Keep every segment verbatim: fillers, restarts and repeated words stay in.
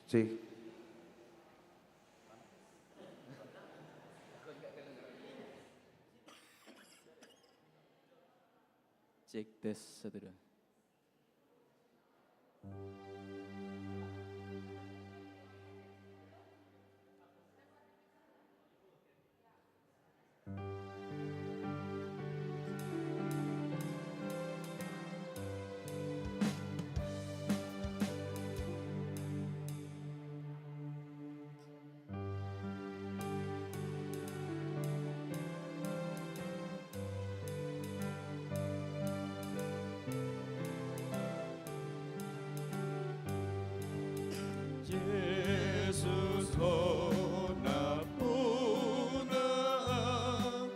Cek. Cek, tes, satu, dua. Jesus, ho nampuna ahu.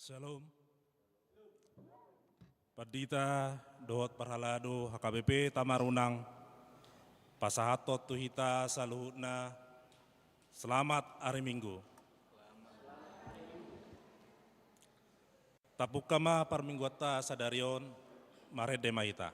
Syalom. Pandita dohot parhalado H K B P Tamarunang, pasahathon tu hita saluhutna, selamat ari Minggu. Tapungka ma parmingguanta sadari on, marende ma hita.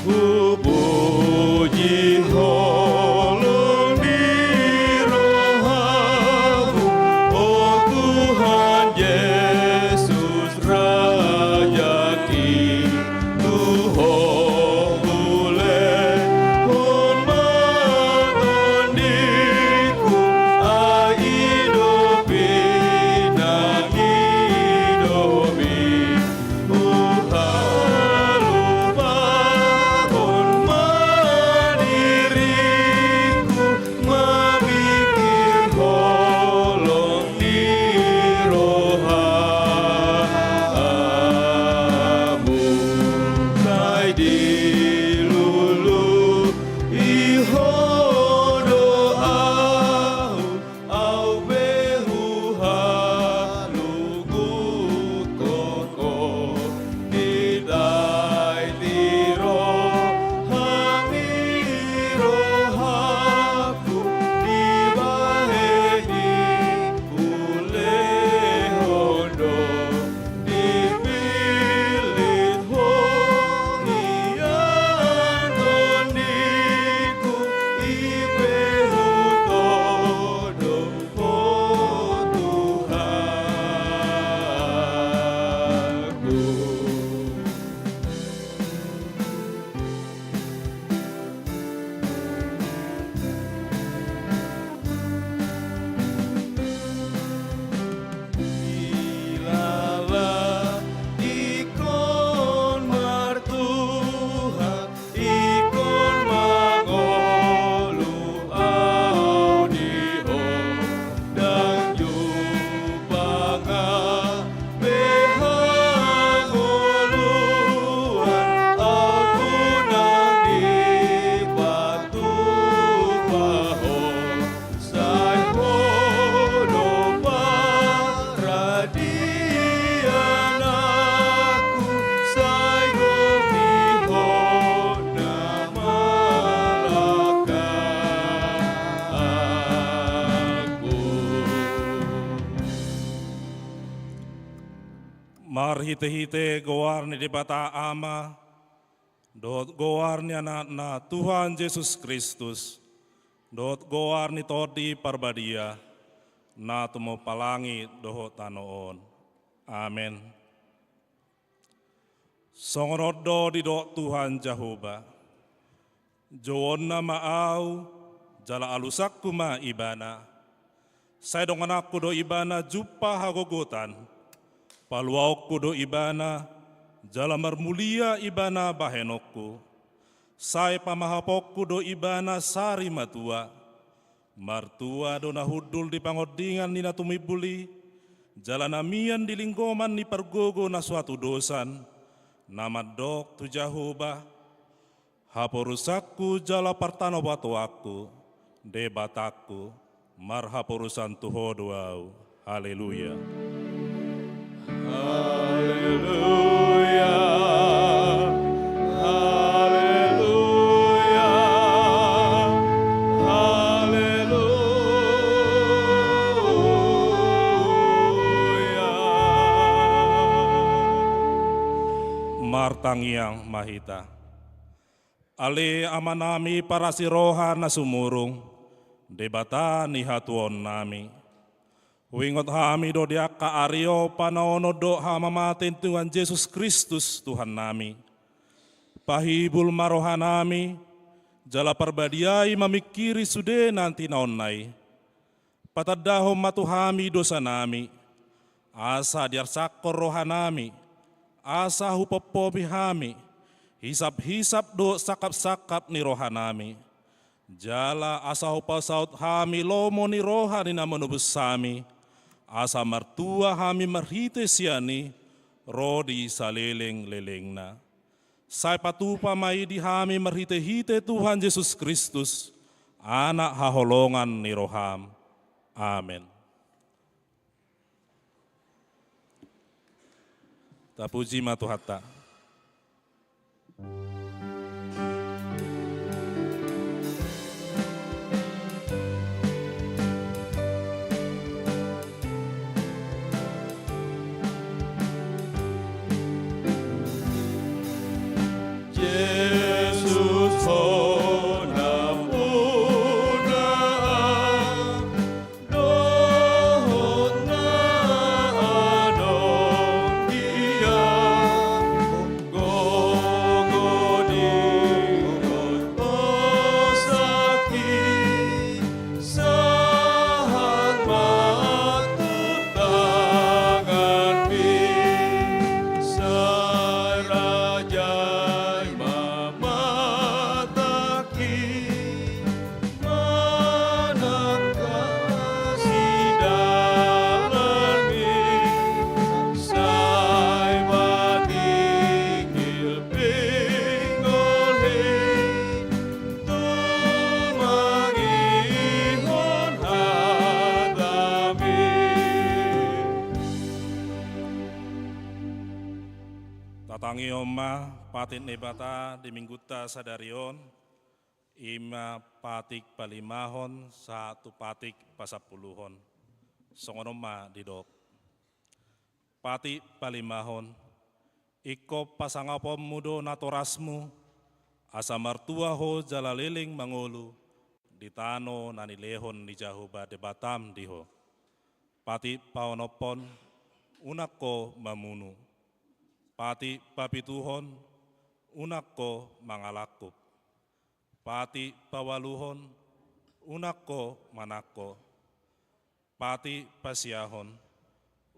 Hupuji Ho, holong ni rohaMu, o Tuhan Jesus, Raja Kintuho, ulehon ma tondingku, ai dohot pinangidomi. Huhalupahon ma diringku, mamingkir holong ni rohaMu. Sai dilului Ho do ahu, ahu pe huhalungunhon Ho. Di dai tiro hami rohaku, dibahen i hulehon do. Dipillit Ho nian tondingku, i pe hutodop Ho Tuhanku. Ilala ingkon martuhan, ingkon mangolu ahu di Ho, ndang jumpang be hangoluan, ahu nunga dipatupa Ho. Sai Ho do paradian ahu, sai gok di Ho na malangkah ahu. Marhitehite goar ni Debata Ama, dohot goar ni Anakna Tuhan Jesus Kristus, dohot goar ni Tondi Parbadia, na tumompa langit dohot tano on. Amen. Songon on do didok Tuhan Jahowa: Jouonna ma Ahu, jala alusanku ma Ibana. Sai dongananku do Ibana jumpa hagogotan. Paluaonku do Ibana, jala marmulia Ibana bahenonku. Sai pamahaponku do Ibana sari matua. Martua do na hundul di pangondingan ni na tumimbul i, jala na mian di linggoman ni pargogo na so hatudosan. Na mandok tu Jahowa: Haporusanku jala partanobatoanku, Debatangku, marhaporusan tu Ho do ahu. Haleluya. Haleluya. Haleluya. Haleluya. Martangiang ma hita. Ale Amanami parasi roha na sumurung, Debata ni hatuaonnami. Huingot hami do di angka ari on panaonon dohot hamamate ni Tuhan Jesus Kristus Tuhannami. Pahibul ma rohanami, jala parbadiai mamingkiri sude na tinaonna i. Patandahon ma tu hami dosanami, asa diarsakkon rohanami, asa hupompomi hami hisaphisap dohot sangkapsangkap ni rohanami. Jala asa hupasaut hami lomo ni roha ni na manobus hami, asa martua hami marhite sian i ro di salelenglelengna. Sai patupa ma i di hami marhitehite Tuhan Jesus Kristus, Anak haholongan ni roham. Amen. Tapuji ma Tuhanta. Jesus, Ho nampuna dohot na adong di ahu, gogo di gogo sangkit, sahat ma tu tanganmi, sai rajai ma matangki. Manangkasi dalanmi, sai patinggil pinggolhi, tumangihon hatami. Tatangihon ma patik ni Debata di Minggunta sadari on. I ma patik palimahon sahat tu patik pasampuluhon. Songon on ma didok. Patik palimahon, ingkon pasangaponmu do natorasmu, asa martua ho jala leleng mangolu di tano na nilehon ni Jahowa Debatam di ho. Patik paonomhon, unang ho mamunu. Patik papituhon, unang ho mangalangkup. Patik paualuhon, unang ho manangko. Patik pasiahon,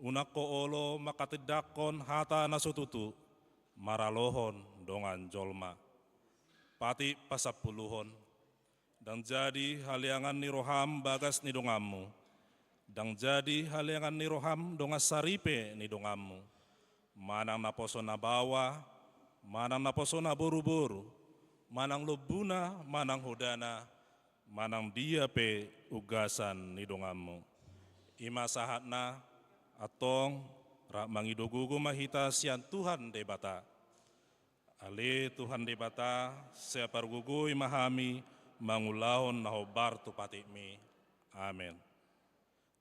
unang ho olo manghatindanghon hata na so tutu maralohon dongan jolma. Patik pasampuluhon, ndang jadi haleangan ni roham bagas ni donganmu. Ndang jadi haleangan ni roham dongan saripe ni donganmu. Manang naposo na baoa, manang naposo na boruboru, manang lombuna, manang hodana, manang dia pe ugasan ni donganmu. I ma sahatna, antong, rap mangido gogo ma hita sian Tuhan Debata. Ale Tuhan Debata, sai pargogoi ma hami mangulahon na hombar tu patikmi. Amen.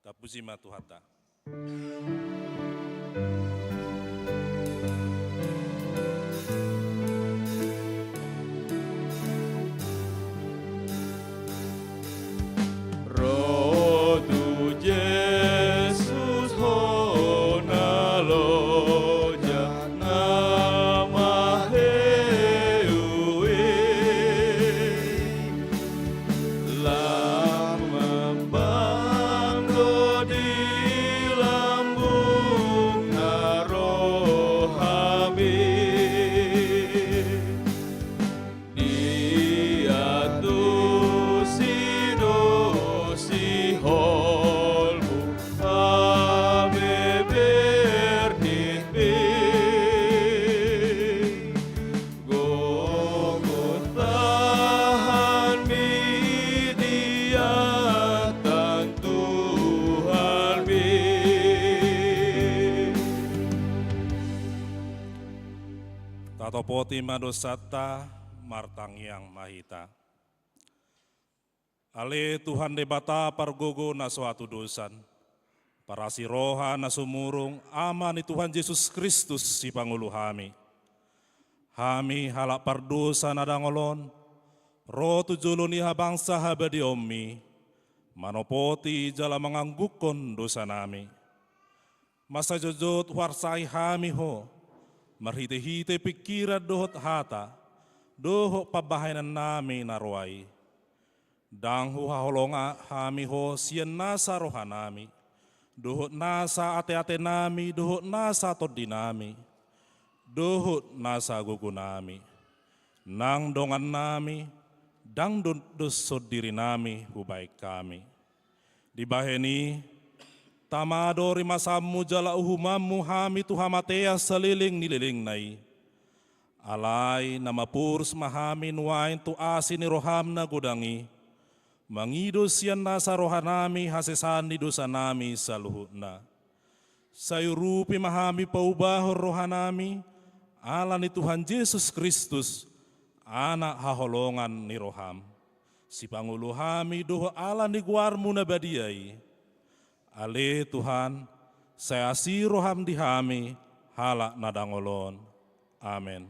Tapuji ma Tuhanta. Ro tu Jesus hona loja na Poti ma dosanta, martangiang ma hita. Ale Tuhan Debata pargogo na so hatudosan, parasi roha na sumurung, Ama ni Tuhan Jesus Kristus sipangolu hami. Hami halak pardosa na dangol on, ro tu jolo ni habangsa habadiaonmi, manopoti jala manganggungkon dosanami. Masa jotjot huarsai hami Ho, marhitehite pingkiran dohot hata, dohot pambahenannami na roa i. Ndang huhaholongi hami Ho sian nasa rohanami, dohot nasa ateatenami, dohot nasa tondinami, dohot nasa gogonami. Nang dongannami, ndang do-, doshon dirinami hubahen hami. Dibahen i, tama do rimasanmu jala uhumanmu hami tu hamatean saleleng ni lelengna i. Alai na maporus ma hami nuaeng tu asi ni roham na godang i, mangido sian nasa rohanami hasesaan ni dosanami saluhutna. Sai urupi ma hami paubahon rohanami, ala ni Tuhan Jesus Kristus, Anak haholongan ni roham. Sipangolu hami dohot ala ni goarmu na badia i. Ale Tuhan, sai asi roham di hami, halak na dangol on. Amen.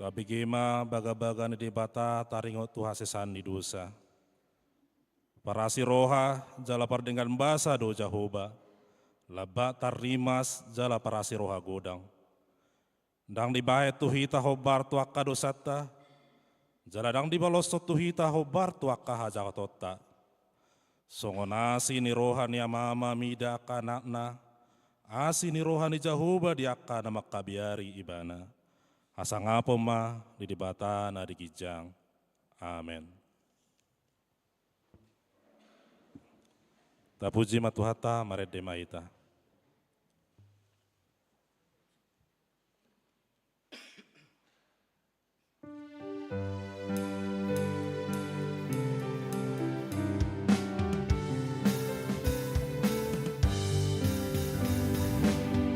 Tabege ma bagabaga ni Debata taringot tu hasesaan ni dosa. Parasi roha jala pardenggan basa do Jahowa, lambak tarrimas jala parasi roha godang. Ndang dibahen tu hita hombar tu angka dosanta, jala ndang dibaloshon tu hita hombar tu angka hajahatonta. Songon asi ni roha ni amama mida angka anakna, asi ni roha ni Jahowa di angka na mangkabiari ibana. Hasangapon ma di Debata na di ginjang. Amen. Tapuji ma Tuhanta, marende ma hita.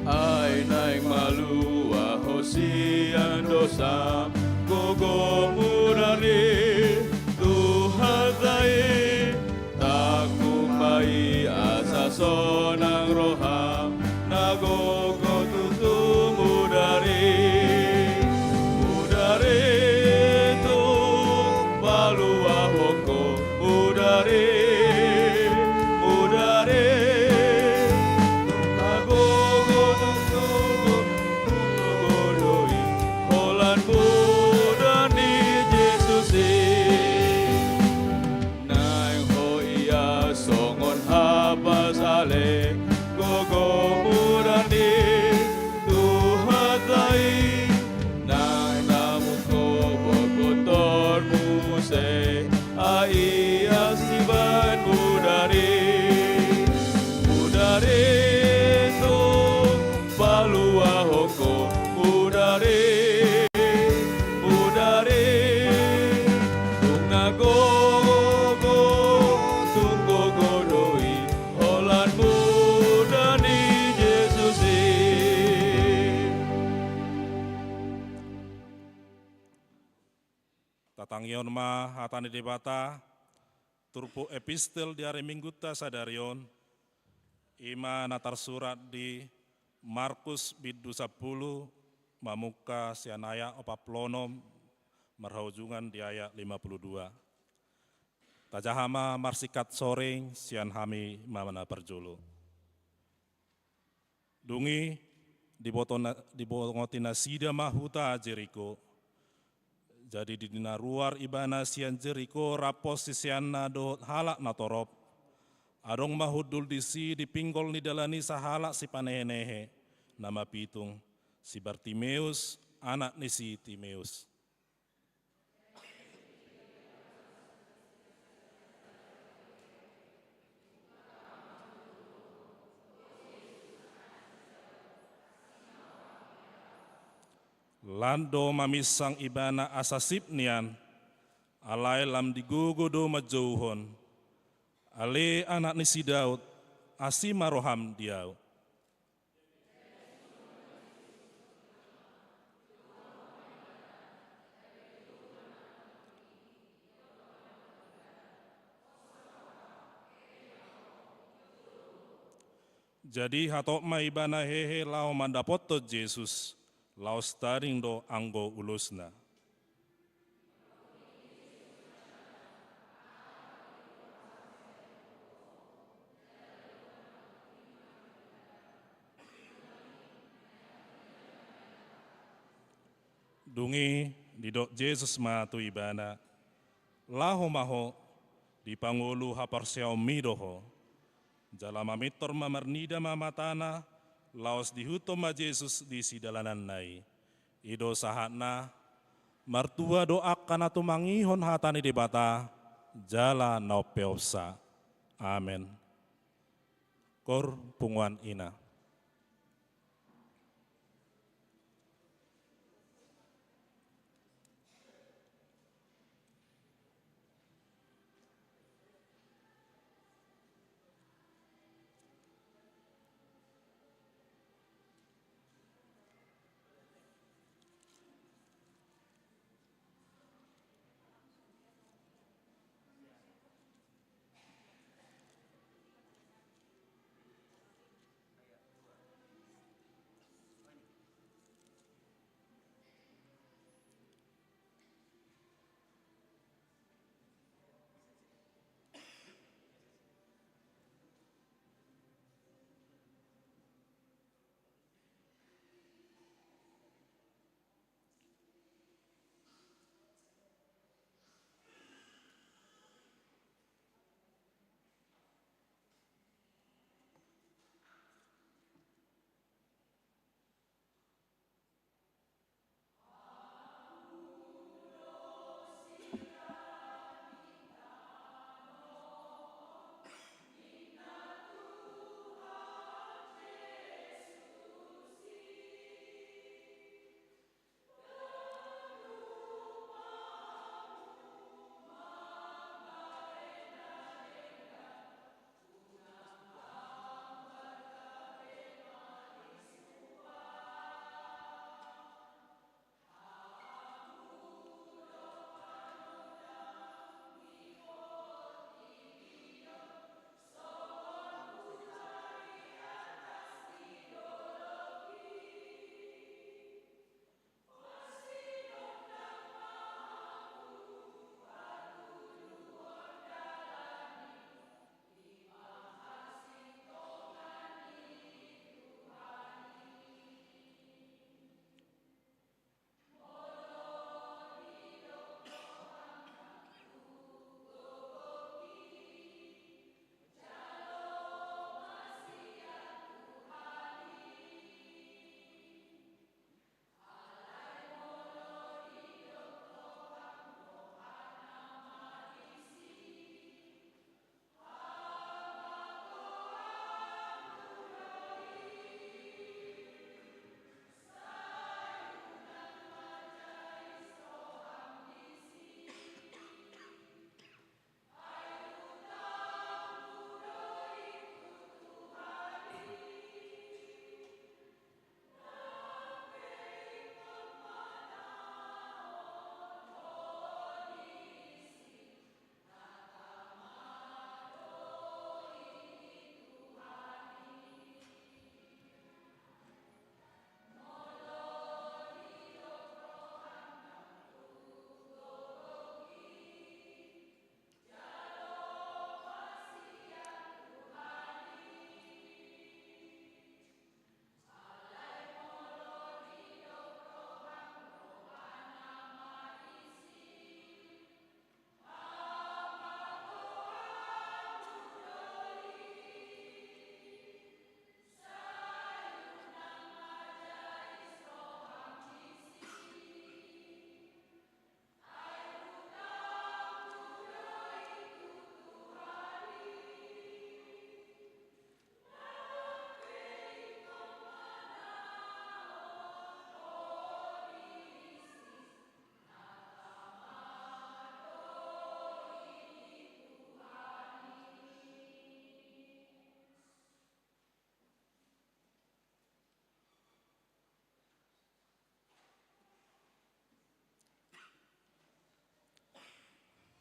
Ai naeng malua ho sian dosa, gogo mudar i Tuhanta i, tanggung ma i asa sonang roham, na gogo tutu mudar i. Mudar i tung paluahon ho, mudar i, mudar i. Tung na gogo tutu, tung gogo do i, holan mudar ni Jesus i. Naeng ho ia songon hapas ale, gogo mudar ni Tuhanta i. Naeng namun ho botohon muse, ai ia sibahen mudar i. Mudar i tung paluahon ho, mudar i, mudar i. Tung na gogo, tung gogo do i, holan mudar ni Jesus i. Tatangihon ma hata ni Debata, turpuk epistel di ari Minggunta sadari on, i ma na tarsurat di Markus bindu sampulu, mamungka sian ayat opat pulu onom, marhaujungan di ayat lima puluh dua. Tajaha ma marsingkat soreng sian hami ma na parjolo. Dung i dibotona-, dibongoti nasida ma huta Jeriko. Jadi di na ruar ibana sian Jeriko rap siseanna dohot halak na torop, adong ma hundul disi di pinggol ni dalan i sahalak sipanehenehe, na mapitung, si Bartimeus, anak ni si Timeus. Lan do maminsang ibana asa sip nian, alai lam digogo do manjouhon: Ale anak ni si Daud, asi ma roham di ahu. Jadi hatop ma ibana hehe laho mandapothon Jesus, laos tading do anggo ulosna. Dung i didok Jesus ma tu ibana: Laho ma ho, dipangolu haporseaonmi do ho. Jala mamintor ma marnida ma matana, laos diihuthon ma Jesus di sidalananna i. I do sahatna. Martua do angka na tumangihon hata ni Debata jala na umpeopsa. Amen. Koor punguan ina.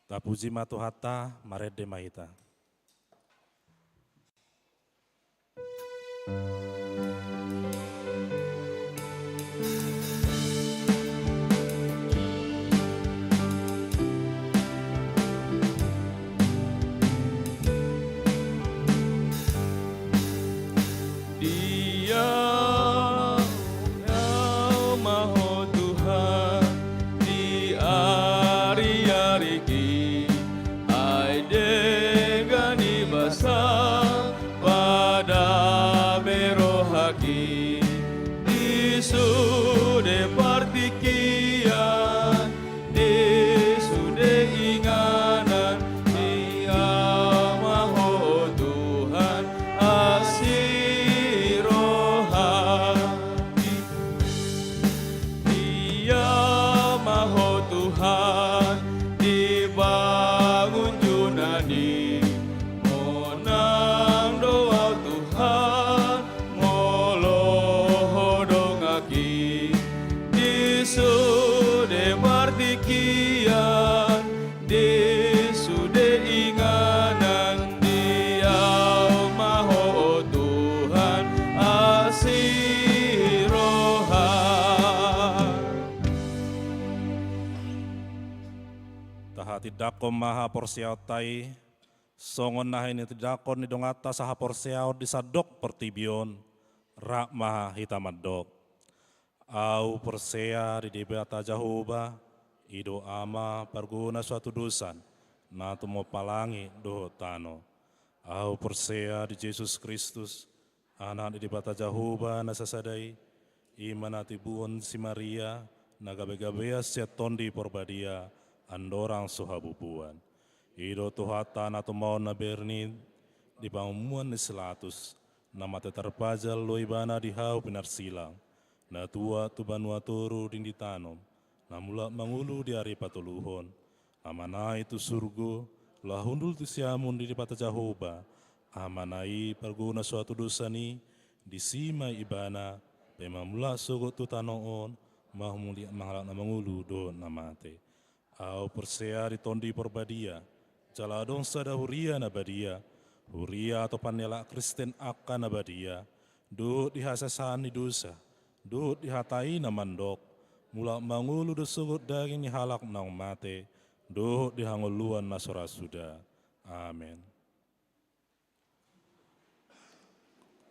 Tapuji ma Tuhanta, marende ma hita. Diau ma ho Tuhan di ari-ariki, ai denggan ni basa padabe rohaki. Di sude partingkian, di sude inganan, diau ma ho Tuhan asi roha. Diau ma ho Tuhan di pangunjunan i, monang do au Tuhan molo ho dongaki. Di sude partingkian, di sude inganan, diau ma ho Tuhan asi roha. Tahatindangkon ma haporseaonta i, songon na hinatindangkon ni donganta sahaporseaon di sandok portibi on. Rap ma hita mandok. Au porsea di Debata Jahowa, i do Ama parguna so hatudosan, na tumompa langit dohot tano. Au porsea di Jesus Kristus, Anak ni Debata Jahowa na sasada i, i ma na tibuon si Maria, na gabe-gabean sian Tondi Porbadia, andorang so habubuan. I do Tuhanta na tumaon na bernit di pangomuan ni si Latus, na mate tarpajal do ibana di hau pinarsilang, na tuat tu banua toru di ni tano, na mulak mangolu di ari patoluhon, na manaek tu surgo, laho hundul tu siamun ni Debata Jahowa, Amana i parguna so hatudosan i, disi ma ibana, pe mamulak sogot tu tano on, mamuli-, mangalap na mangolu dohot na mate. Au porsea di Tondi Porbadia, jala adong sada huria na badia, huria atopan ni halak Kristen angka na badia, dohot di hasesaan ni dosa, dohot di hata i na mandok, mulak mangolu do sogot daging ni halak naung mate, dohot di hangoluan na so ra suda. Amen.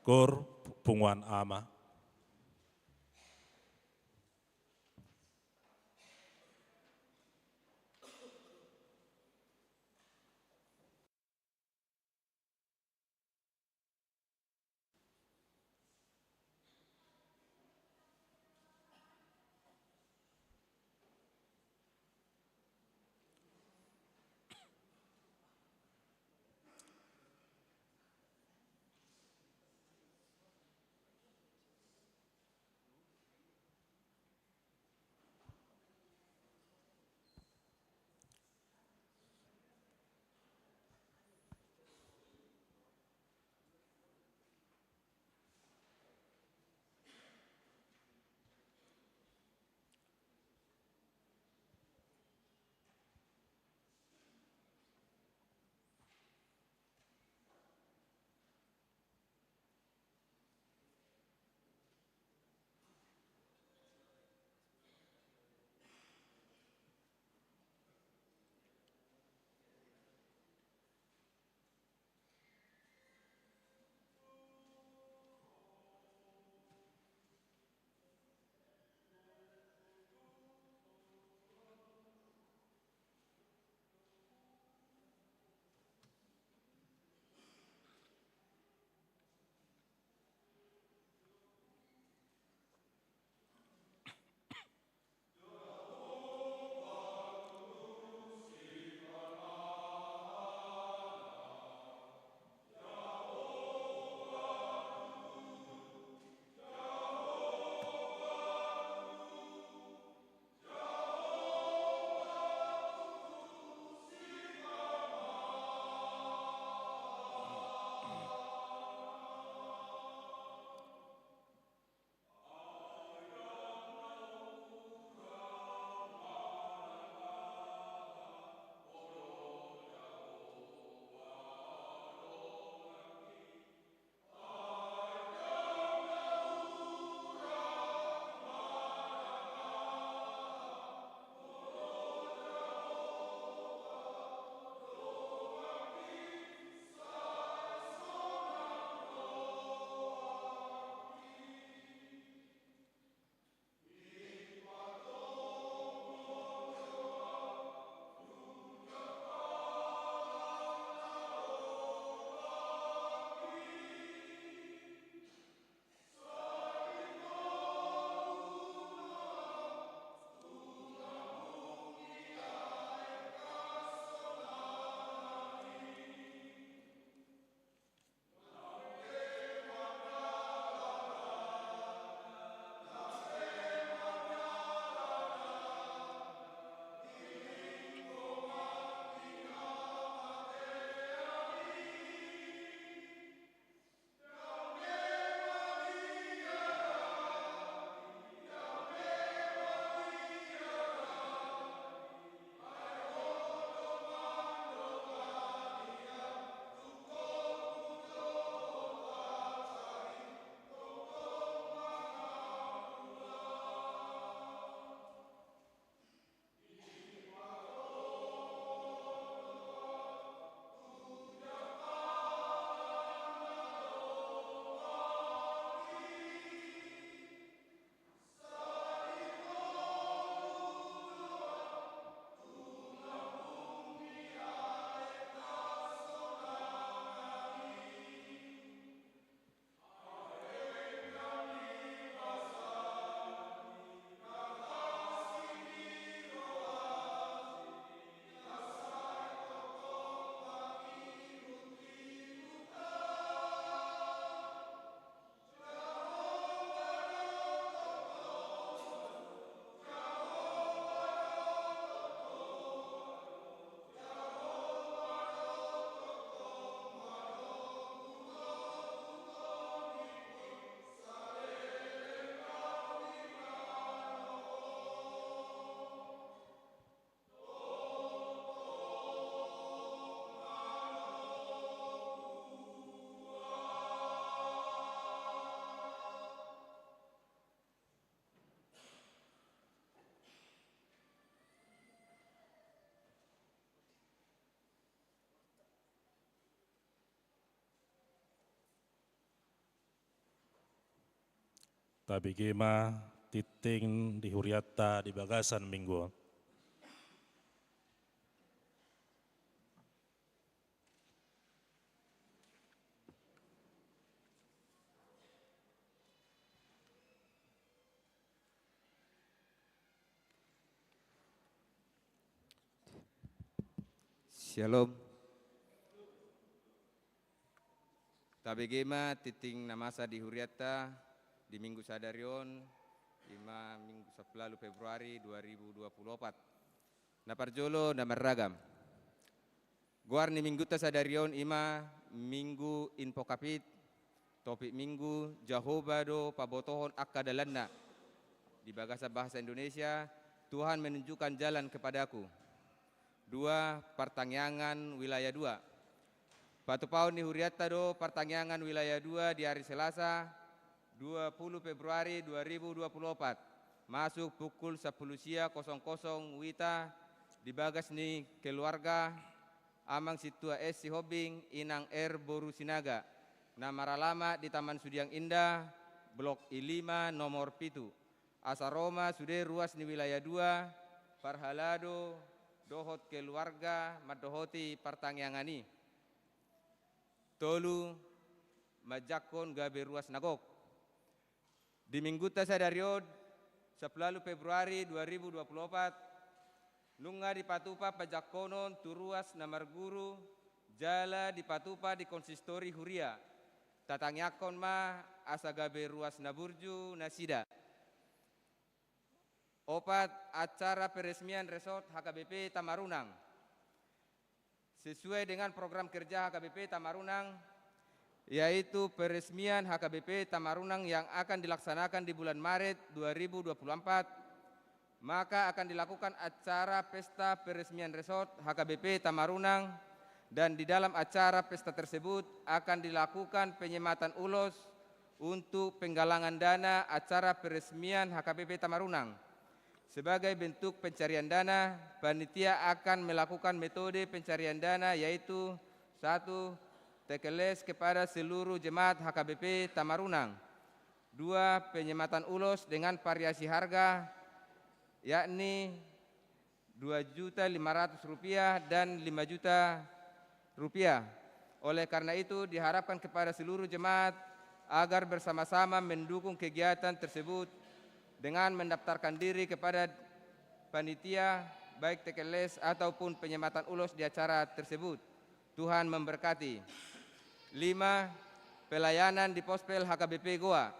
Kor punguan ama. Tabege ma tingting di hurianta di bagasan minggu on. Syalom. Tabege ma tingting na masa di hurianta di minggu sadari on, i ma minggu sampulu ualu Februari dua ribu dua puluh opat. Na parjolo na marragam. Goar ni minggunta sadari on i ma Minggu Invocavit, topik minggu: Jahowa do pabotohon angka dalanna. Di bagasan bahasa Indonesia, Tuhan menunjukkan jalan kepadaku. Dua, partangiangan wilayah dua. Patupaon ni hurianta do partangiangan wilayah dua di ari Selasa, dua puluh Februari dua ribu dua puluh opat, masuk pukul sampulu sia kosong kosong WITA, di bagas ni keluarga Amang Sintua S Sihombing, Inang R boru Sinaga, na maralamat di Taman Sudiang Indah, Blok I lima, nomor pitu. Asa ro ma sude ruas ni wilayah dua, parhalado dohot keluarga mandohoti partangiangan i. Tolu, manjangkon gabe ruas na gok. Di minggunta sadari on, sampulu ualu Februari dua ribu dua puluh opat, nunga dipatupa panjangkonon tu ruas na marguru, jala dipatupa di konsistori huria. Tatangiangkon ma asa gabe ruas na burju nasida. Opat, acara peresmian resort H K B P Tamarunang. Sesuai dengan program kerja H K B P Tamarunang, yaitu peresmian H K B P Tamarunang yang akan dilaksanakan di bulan Maret dua ribu dua puluh empat, maka akan dilakukan acara pesta peresmian resort H K B P Tamarunang, dan di dalam acara pesta tersebut akan dilakukan penyematan ulos untuk penggalangan dana acara peresmian H K B P Tamarunang. Sebagai bentuk pencarian dana, panitia akan melakukan metode pencarian dana, yaitu: satu, tekes les kepada seluruh jemaat H K B P Tamarunang. Dua, penyematan ulos dengan variasi harga, yakni dua juta lima ratus rupiah dan lima juta rupiah. Oleh karena itu, diharapkan kepada seluruh jemaat agar bersama-sama mendukung kegiatan tersebut dengan mendaftarkan diri kepada panitia, baik tekes les ataupun penyematan ulos di acara tersebut. Tuhan memberkati. Lima, pelayanan di Pospel H K B P Goa.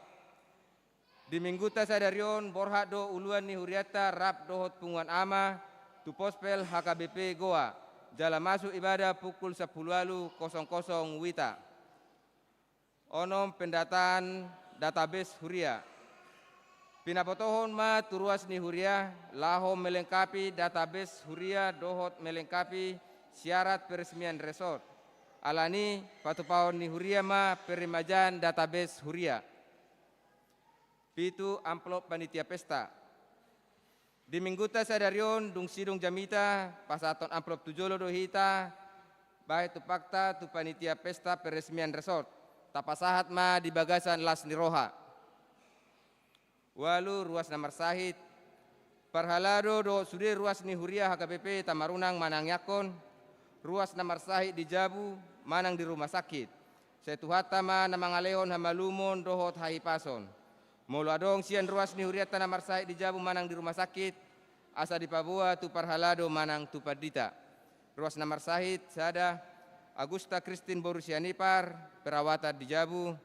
Di minggunta sadari on, borhat do uluan ni hurianta rap dohot punguan ama tu Pospel H K B P Goa, jala masuk ibadah pukul sampulu ualu kosong kosong WITA. Onom, pendataan database huria. Pinabotohon ma tu ruas ni huria laho melengkapi database huria dohot melengkapi syarat peresmian resort. Alani, patupaon ni huria ma peremajaan database huria. Pitu, amplop panitia pesta. Di minggunta sadari on, dung sidung jamita, pasahathon amplop tu jolo do hita, bahen tumpakta tu panitia pesta peresmian resort. Tapasahat ma di bagasan las ni roha. Ualu, ruas na marsahit. Parhalado dohot sude ruas ni huria H K B P Tamarunang manangiangkon, ruas na marsahit di jabu manang di rumah sakit, sai Tuhanta ma na mangalehon hamalumon dohot hahipason. Molo adong sian ruas ni hurianta na marsahit di jabu manang di rumah sakit, asa dipaboa tu parhalado manang tu pandita. Ruas na marsahit: sada, Agusta Kristin boru Sianipar, perawatan di jabu.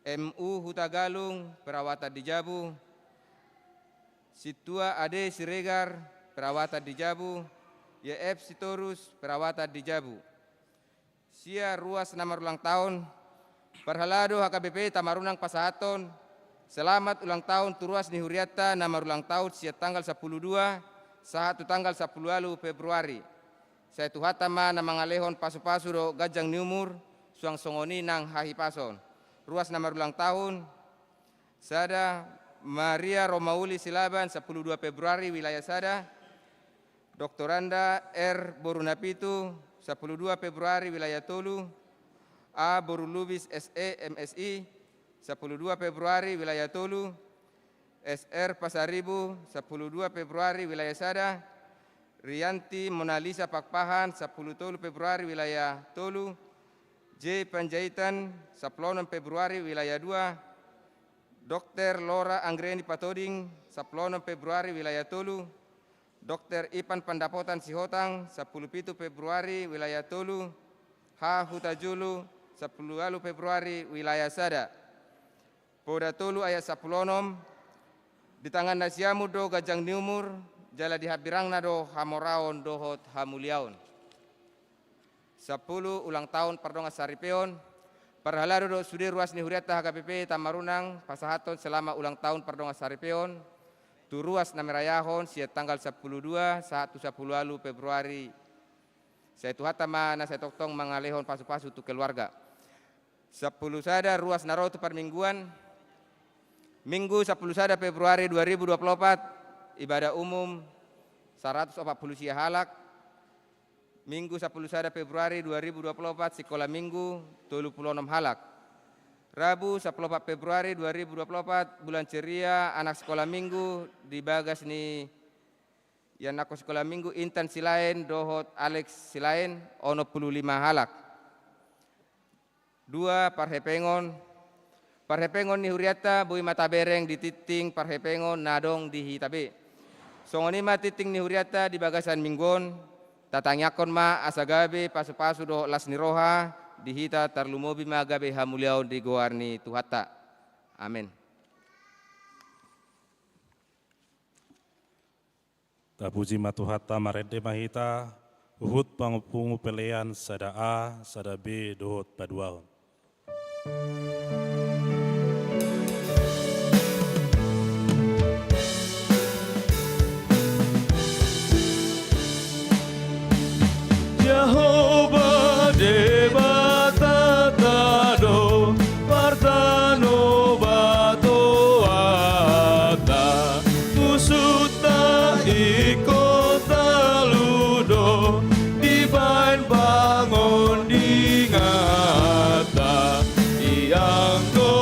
M U Hutagalung, perawatan di jabu. Sintua Ade Siregar, perawatan di jabu. Y F Sitorus, perawatan di jabu. Sia, ruas na marulang taon. Parhalado H K B P Tamarunang pasahathon selamat ulang tahun tu ruas ni hurianta na marulang taon sian tanggal sampulu dua sahat tu tanggal sampulu ualu Februari. Sai Tuhanta ma na mangalehon pasupasu dohot ganjang ni umur, suang songon i nang hahipason. Ruas na marulang tahun: sada, Maria Romauli Silaban, sampulu dua Februari, wilayah sada. Doktoranda R boru Napitu, sampulu dua Februari, wilayah tolu. A boru Lubis, S E, M Si, sampulu dua Februari, wilayah tolu, S R Pasaribu, sampulu dua Februari, wilayah sada, Rianti Monalisa Pakpahan, sampulu tolu Februari, wilayah tolu, J Panjaitan, sampulu onom Februari, wilayah dua, Dokter Lora Anggreni Patoding, sampulu onom Februari, wilayah tolu, Dokter Ipan Pandapotan Sihotang, sampulu pitu Februari, wilayah tolu, H Hutajulu, sampulu ualu Februari, wilayah sada. Poda tolu ayat sampulu onom, di tangan nasiamun do ganjang ni umur, jala di hambirangna do hamoraon dohot hamuliaon. Sampulu ulang taon pardongansaripeon, parhalado dohot sude ruas ni hurianta H K B P Tammarunang pasahathon selamat ulang taon pardongansaripeon, tu ruas na marayahon sian tanggal sampulu dua sahat tu sampulu ualu Februari. Sai Tuhanta ma na sai tongtong mangalehon pasupasu tu keluarga. Sampulu sada ruas na ro tu parmingguan, Minggu sampulu sada Februari dua ribu dua puluh opat, ibadah umum saratus opat pulu sia halak, Minggu sampulu sada Februari dua ribu dua pulu opat, sikola Minggu tolu pulu onom halak. Rabu sampulu opat Februari dua ribu dua pulu opat, bulan ceria, anak sikola Minggu di bagas ni ianakhon sikola Minggu, Intan Silaen dohot Alex Silaen, onom pulu lima halak. Dua, parhepengon. Parhepengon ni hurianta boi ma tabereng di tingting parhepengon na adong di hita be. Songon i ma tingting ni hurianta di bagasan Minggu on, tatangiangkon ma asa gabe pasupasu dohot las ni roha di hita, tarlumobi ma gabe hamuliaon di goar ni Tuhanta. Amen. Tapuji ma Tuhanta, marende ma hita, huhut pangompung pelean sada A, sada B, dohot paduahon. Jahowa Debatanta do, partanobatonta, musunta ingkon talu do, dibahen pangondinganta, ianggo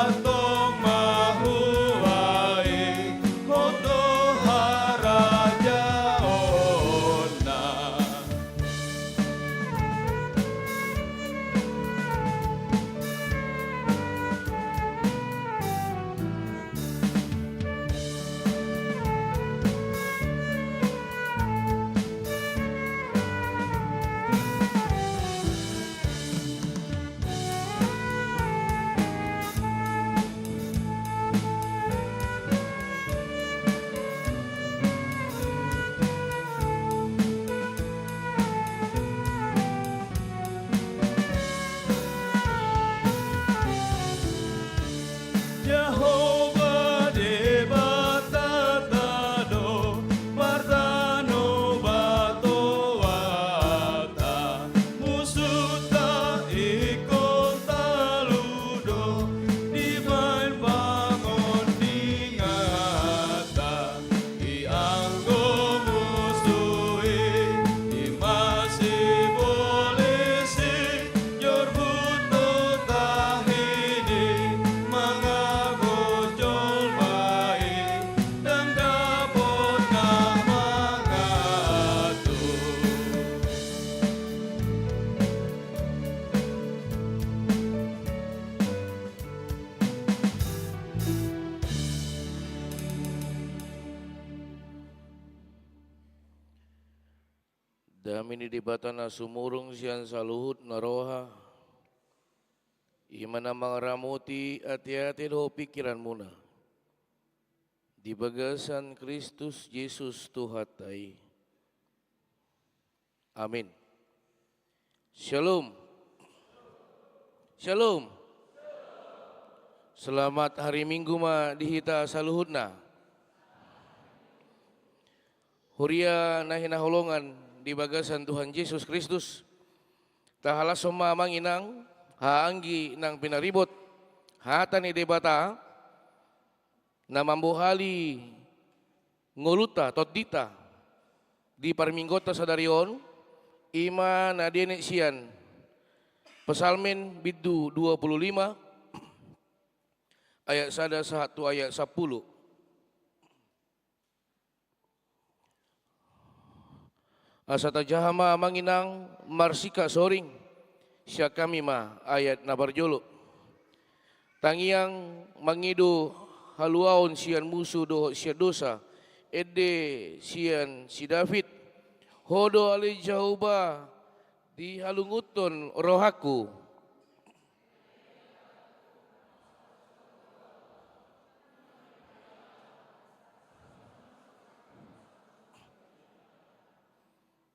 Tong ma huai, hot do harajaonna. Jahowa Debatanta do martano batoanta, musunta ingkon talu do dibaen pangondinganta. Ianggo musu i, i ma sibolis i, jorbut do tahi ni, mangago jolma i, ndang dapot na mangatur. Dame ni Debata na sumurung sian saluhut na roha, i ma na mangaramoti ateate dohot pingkiranmuna di bagasan Kristus Jesus Tuhanta i. Amin. Syalom. Syalom. Selamat hari Minggu ma di hita saluhutna. Huria na hinaholongan di bagasan Tuhan Jesus Kristus, tahalashon ma amang inang, haha anggi nang pinaribot, hata ni Debata, na mambohali ngolunta, tondinta, di parmingguonta sadari on, i ma na dienet sian Psalmen bindu dua puluh lima, ayat sada sahat tu ayat sampulu. Asa tajaha ma amang inang marsingkat soring, sian hami ma ayat na parjolo. Tangiang mangido haluaon sian musu dohot sian dosa, ende sian si David. Ho do ale Jahowa, dihalungunhon rohangku.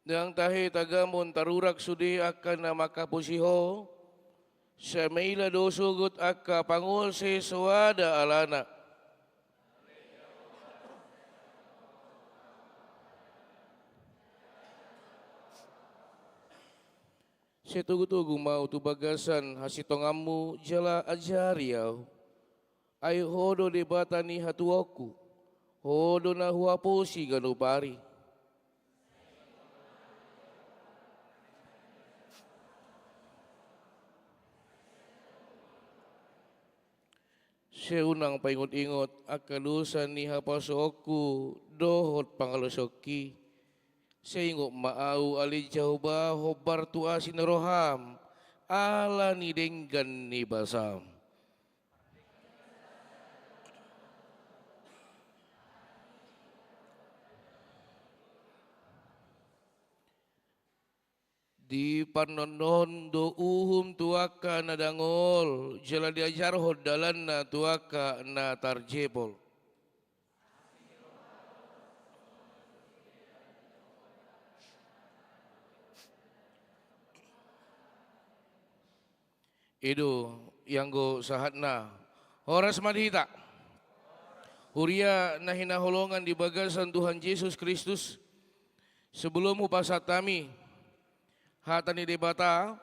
Ndang tahe tagamon tarurak sude angka na manghaposi Ho, sai maila do sogot angka panguasa soada alana. Sai togu-togu ma ahu tu bagasan hasintonganMu jala ajari ahu. Ai Ho do Debata ni hatuaonku, Ho do na huhaposi ganup ari. Sai unang paingot-ingot angka dosa ni hapasoonku dohot pangalaosionki. Sai ingot ma ahu ale Jahowa hombar tu asi ni rohaM, ala ni denggan ni basaM. Diparnonohon do uhum tu angka na dangol, jala diajarhon dalanna tu angka na tarjepol. I do, ianggo sahatna, horas ma di hita. Huria na hinaholongan di bagasan Tuhan Jesus Kristus, sebelum hupasahat hami hata ni Debata,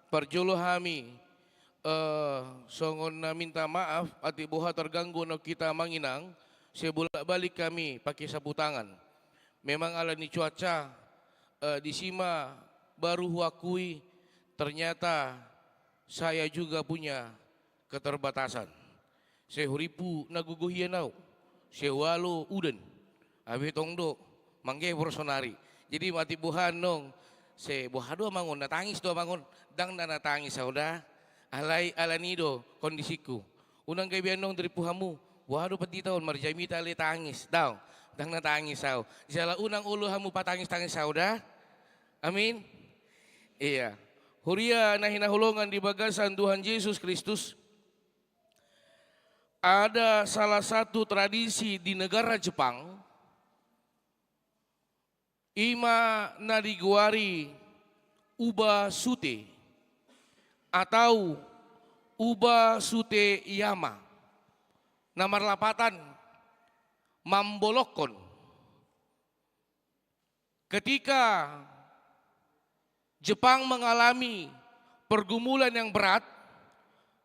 parjolo hami, eh, songon na minta maaf, atik boha terganggu annon hita amang inang, sai bolak-balik hami pakai sapu tangan. Memang ala ni cuaca, eh, disi ma baru huakui, ternyata saya juga punya keterbatasan. Sai hurippu na gogo hian au, sai ualo udan. Abe tong do manggebor sonari. Jadi mati boha annon, sai boha do amang on, na tangis do amang on? Ndang na, na tangis au da. Alai ala ni do kondisingku. Unang gabe annon dirippu hamu, boha do pandita on marjamita ale tangis. Daong, ndang na tangis au. Jala unang olo hamu patangis-tangis au da. Amin. Iya. Huria na hinaholongan di bagasan Tuhan Jesus Kristus, ada salah satu tradisi di negara Jepang, ima na digoari Ubasute atau Ubasute Yama, na marlapatan mambolongkon. Ketika Jepang mengalami pergumulan yang berat,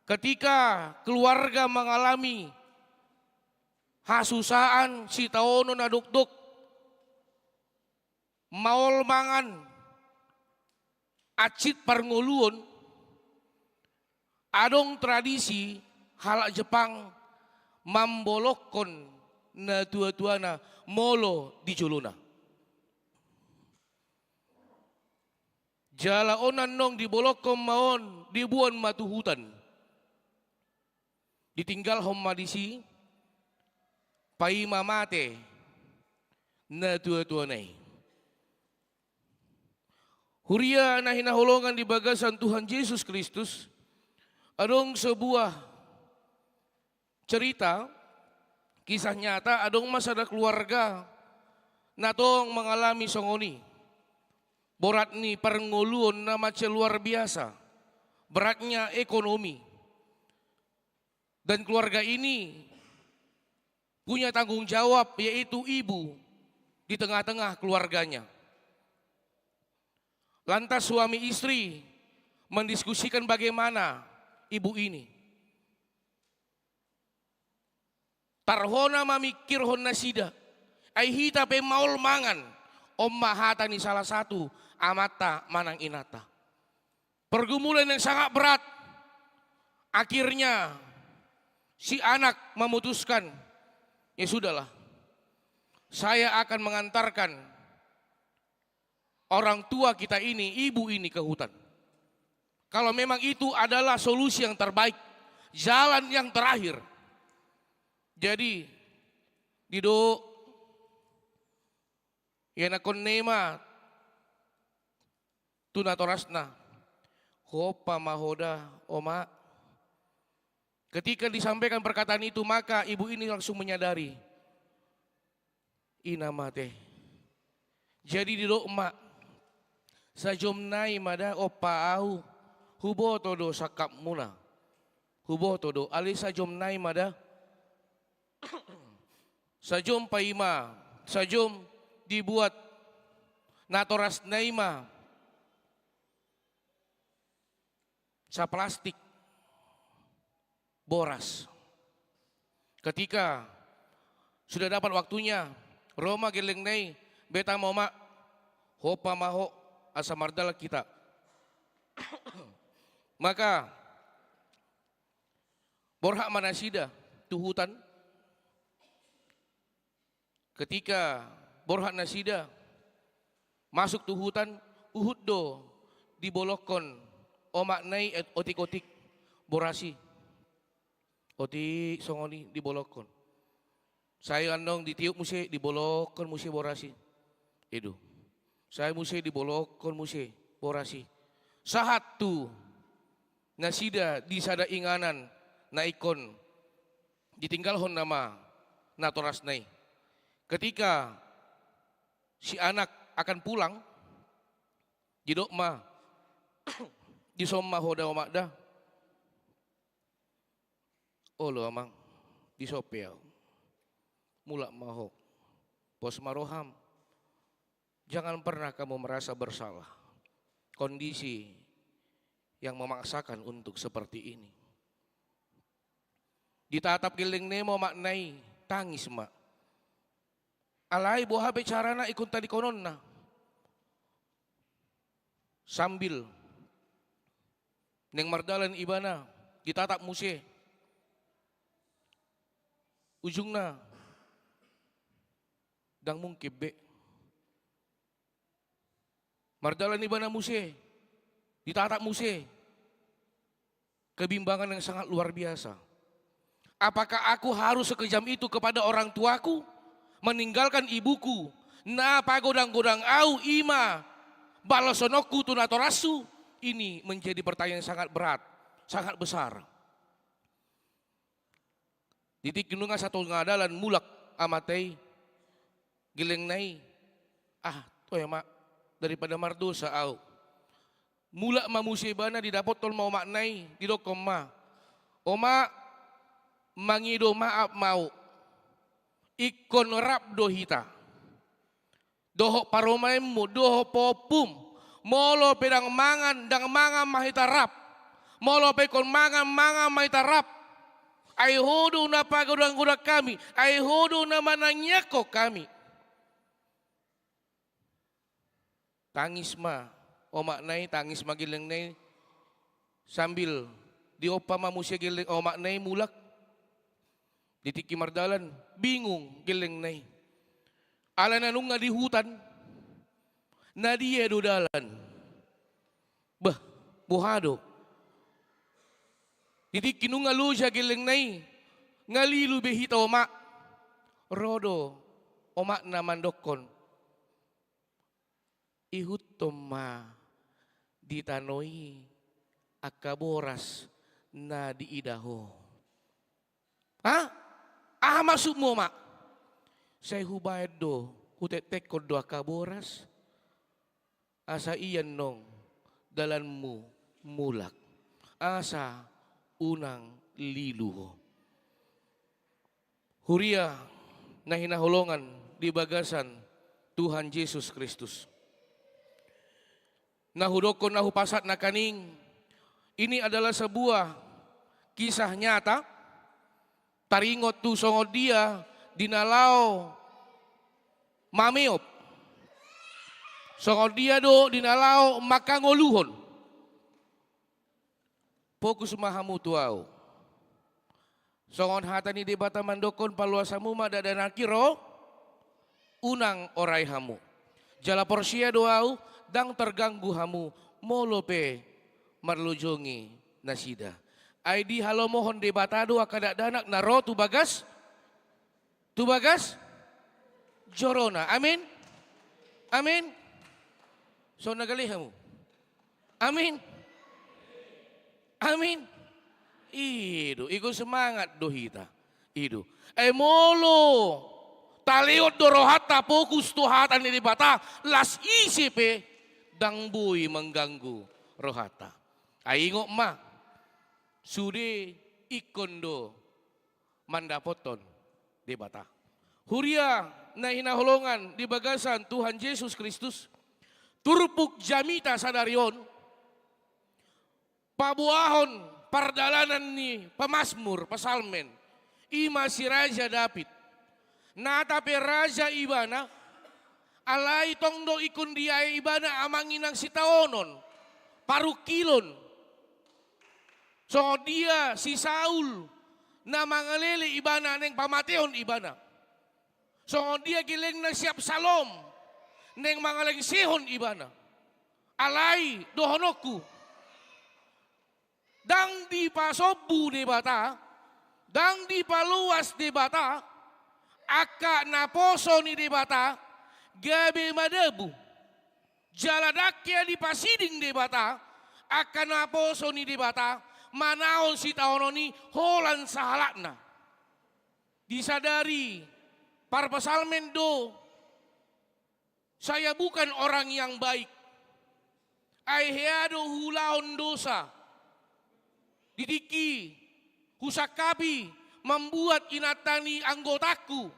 ketika keluarga mengalami hasusaan, sitaonon na dokdok, maol mangan, hansit parngoluon, adong tradisi halak Jepang mambolongkon natuatuana molo di jolona. Jala on annon dibolongkon ma on, diboan ma tu hutan. Ditinggalhon ma disi, paima mate natuatuana i. Huria na hinaholongan di bagasan Tuhan Jesus Kristus, adong sebuah cerita, kisah nyata, adong ma sada keluarga na tong mengalami songon i. Borat ni parngoluon na mansai luar biasa, beratnya ekonomi. Dan keluarga ini punya tanggung jawab, yaitu ibu di tengah-tengah keluarganya. Lantas suami istri mendiskusikan bagaimana ibu ini. Tarhona mamingkirhon nasida, ai hita pe maol mangan, on ma hata ni salah satu amanta manang inanta. Pergumulan yang sangat berat. Akhirnya si anak memutuskan, ya sudahlah, saya akan mengantarkan orang tua kita ini, ibu ini ke hutan. Kalau memang itu adalah solusi yang terbaik, jalan yang terakhir. Jadi, didok ianakkonna i ma tu natorasna, "Huompa ma ho da, Oma." Ketika disampaikan perkataan itu, maka ibu ini langsung menyadari, "I na mate." Jadi didok ma, "Sajom nai ma da, Ompa, au huboto do sangkapmuna. Huboto do, alai sajom nai ma da." Sajom paima, sajom dibuat natorasna i ma saplastik boras. Ketika sudah dapat waktunya, ro ma gellengna i, "Beta ma, Oma, huompa ma ho, asa mardalan hita." Maka borhat ma nasida tu hutan. Ketika borhat nasida masuk tu hutan, huhut do dibolongkon omakna i otik-otik boras i. Otik songon i dibolongkon. Sai annon ditiup muse, dibolongkon muse boras i. I do. Sai muse dibolongkon muse boras i. Sahat tu nasida di sada inganan na ingkon ditinggalhon nama natorasna i. Ketika si anak akan pulang, didok ma, "Dison ma ho da, Omak, da." "Olo, Amang, dison pe au." "Mulak ma ho. Pos ma roham. Jangan pernah kamu merasa bersalah. Kondisi yang memaksakan untuk seperti ini." Ditatap gellengna i ma omakna i, tangis ma. Alai boha pe carana ingkon tadingkononna. Sambil naeng mardalan ibana, ditatap muse. Ujungna, ndang mungkin be. Mardalan ibana muse, ditatap muse. Kebimbangan yang sangat luar biasa. Apakah aku harus sekejam itu kepada orang tuaku, meninggalkan ibuku, na pagodang-godang au, i ma balosononku tu natorashu? Ini menjadi pertanyaan yang sangat berat, sangat besar. Di tingki nunga satonga dalan mulak amanta i, gellengna i, ah, toe ma, daripada mardosa au. Mulak ma muse ibana, didapothon ma omakna i, didokkon ma, "Omak, mangido maaf ma au. Ingkon rap do hita dohot parumaenmu, dohot pahompum. Molo pe ndang mangan, ndang mangan ma hita rap. Molo pe ingkon mangan, mangan ma hita rap. Ai ho do na pagodang-godang hami, ai ho do na manangiangkon hami." Tangis ma omakna i, tangis ma gellengna i, sambil diompa ma muse gelleng, omakna i mulak. Di tingki mardalan, bingung gellengna i. Alana nunga di hutan, na dia do dalan? Bah, boha do? Di tingki nunga loja gellengna i, nga lilu be hita, Omak. Ro do omakna mandokkon, "Ihuthon ma di tano i angka boras na diida ho." "Ha? Aha maksudmu, Omak?" "Sai hubaen do, hutektekhon do angka boras, asa i annon dalanmu mulak, asa unang lilu ho." Huria na hinaholongan di bagasan Tuhan Jesus Kristus, na hudokkon, na hupasahat nangkaning, ini adalah sebuah kisah nyata, taringot tu songon dia di na laho mameop, songon dia do di na laho manghangoluhon. Fokus ma hamu tu au. Songon hata ni Debata mandokkon, "Paloas hamu ma dakdanak i ro, unang orai hamu." Jala porsea do au, ndang terganggu hamu molo pe marlojongi nasida. Ai dihalomohon Debata do angka dakdanak na ro tu bagas, tu bagas jorona. Amin. Amin. Songon na gale hamu. Amin. Amin. I do, ingkon semangat do hita. I do. Ai molo talehon do rohanta fokus tu hata ni Debata, las ise pe ndang boi mangganggu rohanta. Ai ingot ma, sude ingkon do mandapothon Debata. Huria na hinaholongan di bagasan Tuhan Jesus Kristus, turpuk jamita sadari on paboahon pardalanan ni pamasmur, psalmen, i ma si Raja Daud. Nata pe raja ibana, alai tong do ingkon diae ibana amang inang sitaonon, parungkilon. Songon dia si Saul na mangalele ibana naeng pamatehon ibana. Songon dia gellengna si Absalom naeng mangalengsehon ibana. Alai dohononku, ndang dipasombu Debata, ndang dipaloas Debata angka naposo ni Debata gabe madabu. Jala ndang hea dipasiding Debata angka naposo ni Debata manaon sitaonon i holan sahalakna. Disadari parpsalmen do, "Saya bukan orang yang baik. Ai hea do huulahon dosa. Di tingki husangkapi mambuat inanta ni anggotangku.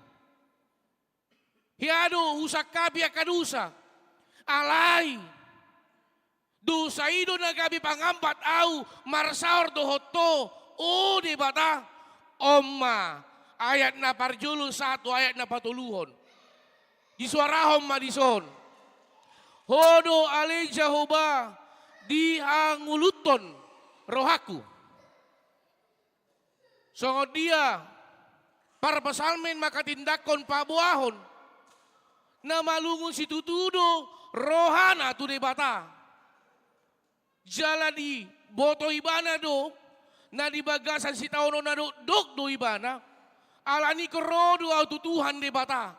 Hea do husangkapi angka dosa. Alai dosa i do na gabe pangambat au marsaor dohot Ho, o Debata." On ma ayat na parjolo sahat tu ayat na patoluhon. Disuarahon ma dison: "Ho do ale Jahowa dihangoluthon rohangku." Songon dia parpsalmen mangkatindangkon paboahon, na malungun situtu do rohana tu Debata. Jala diboto ibana do, na di bagasan sitaonon na dokdok do ibana, alani i ro do ahu tu Tuhan Debata.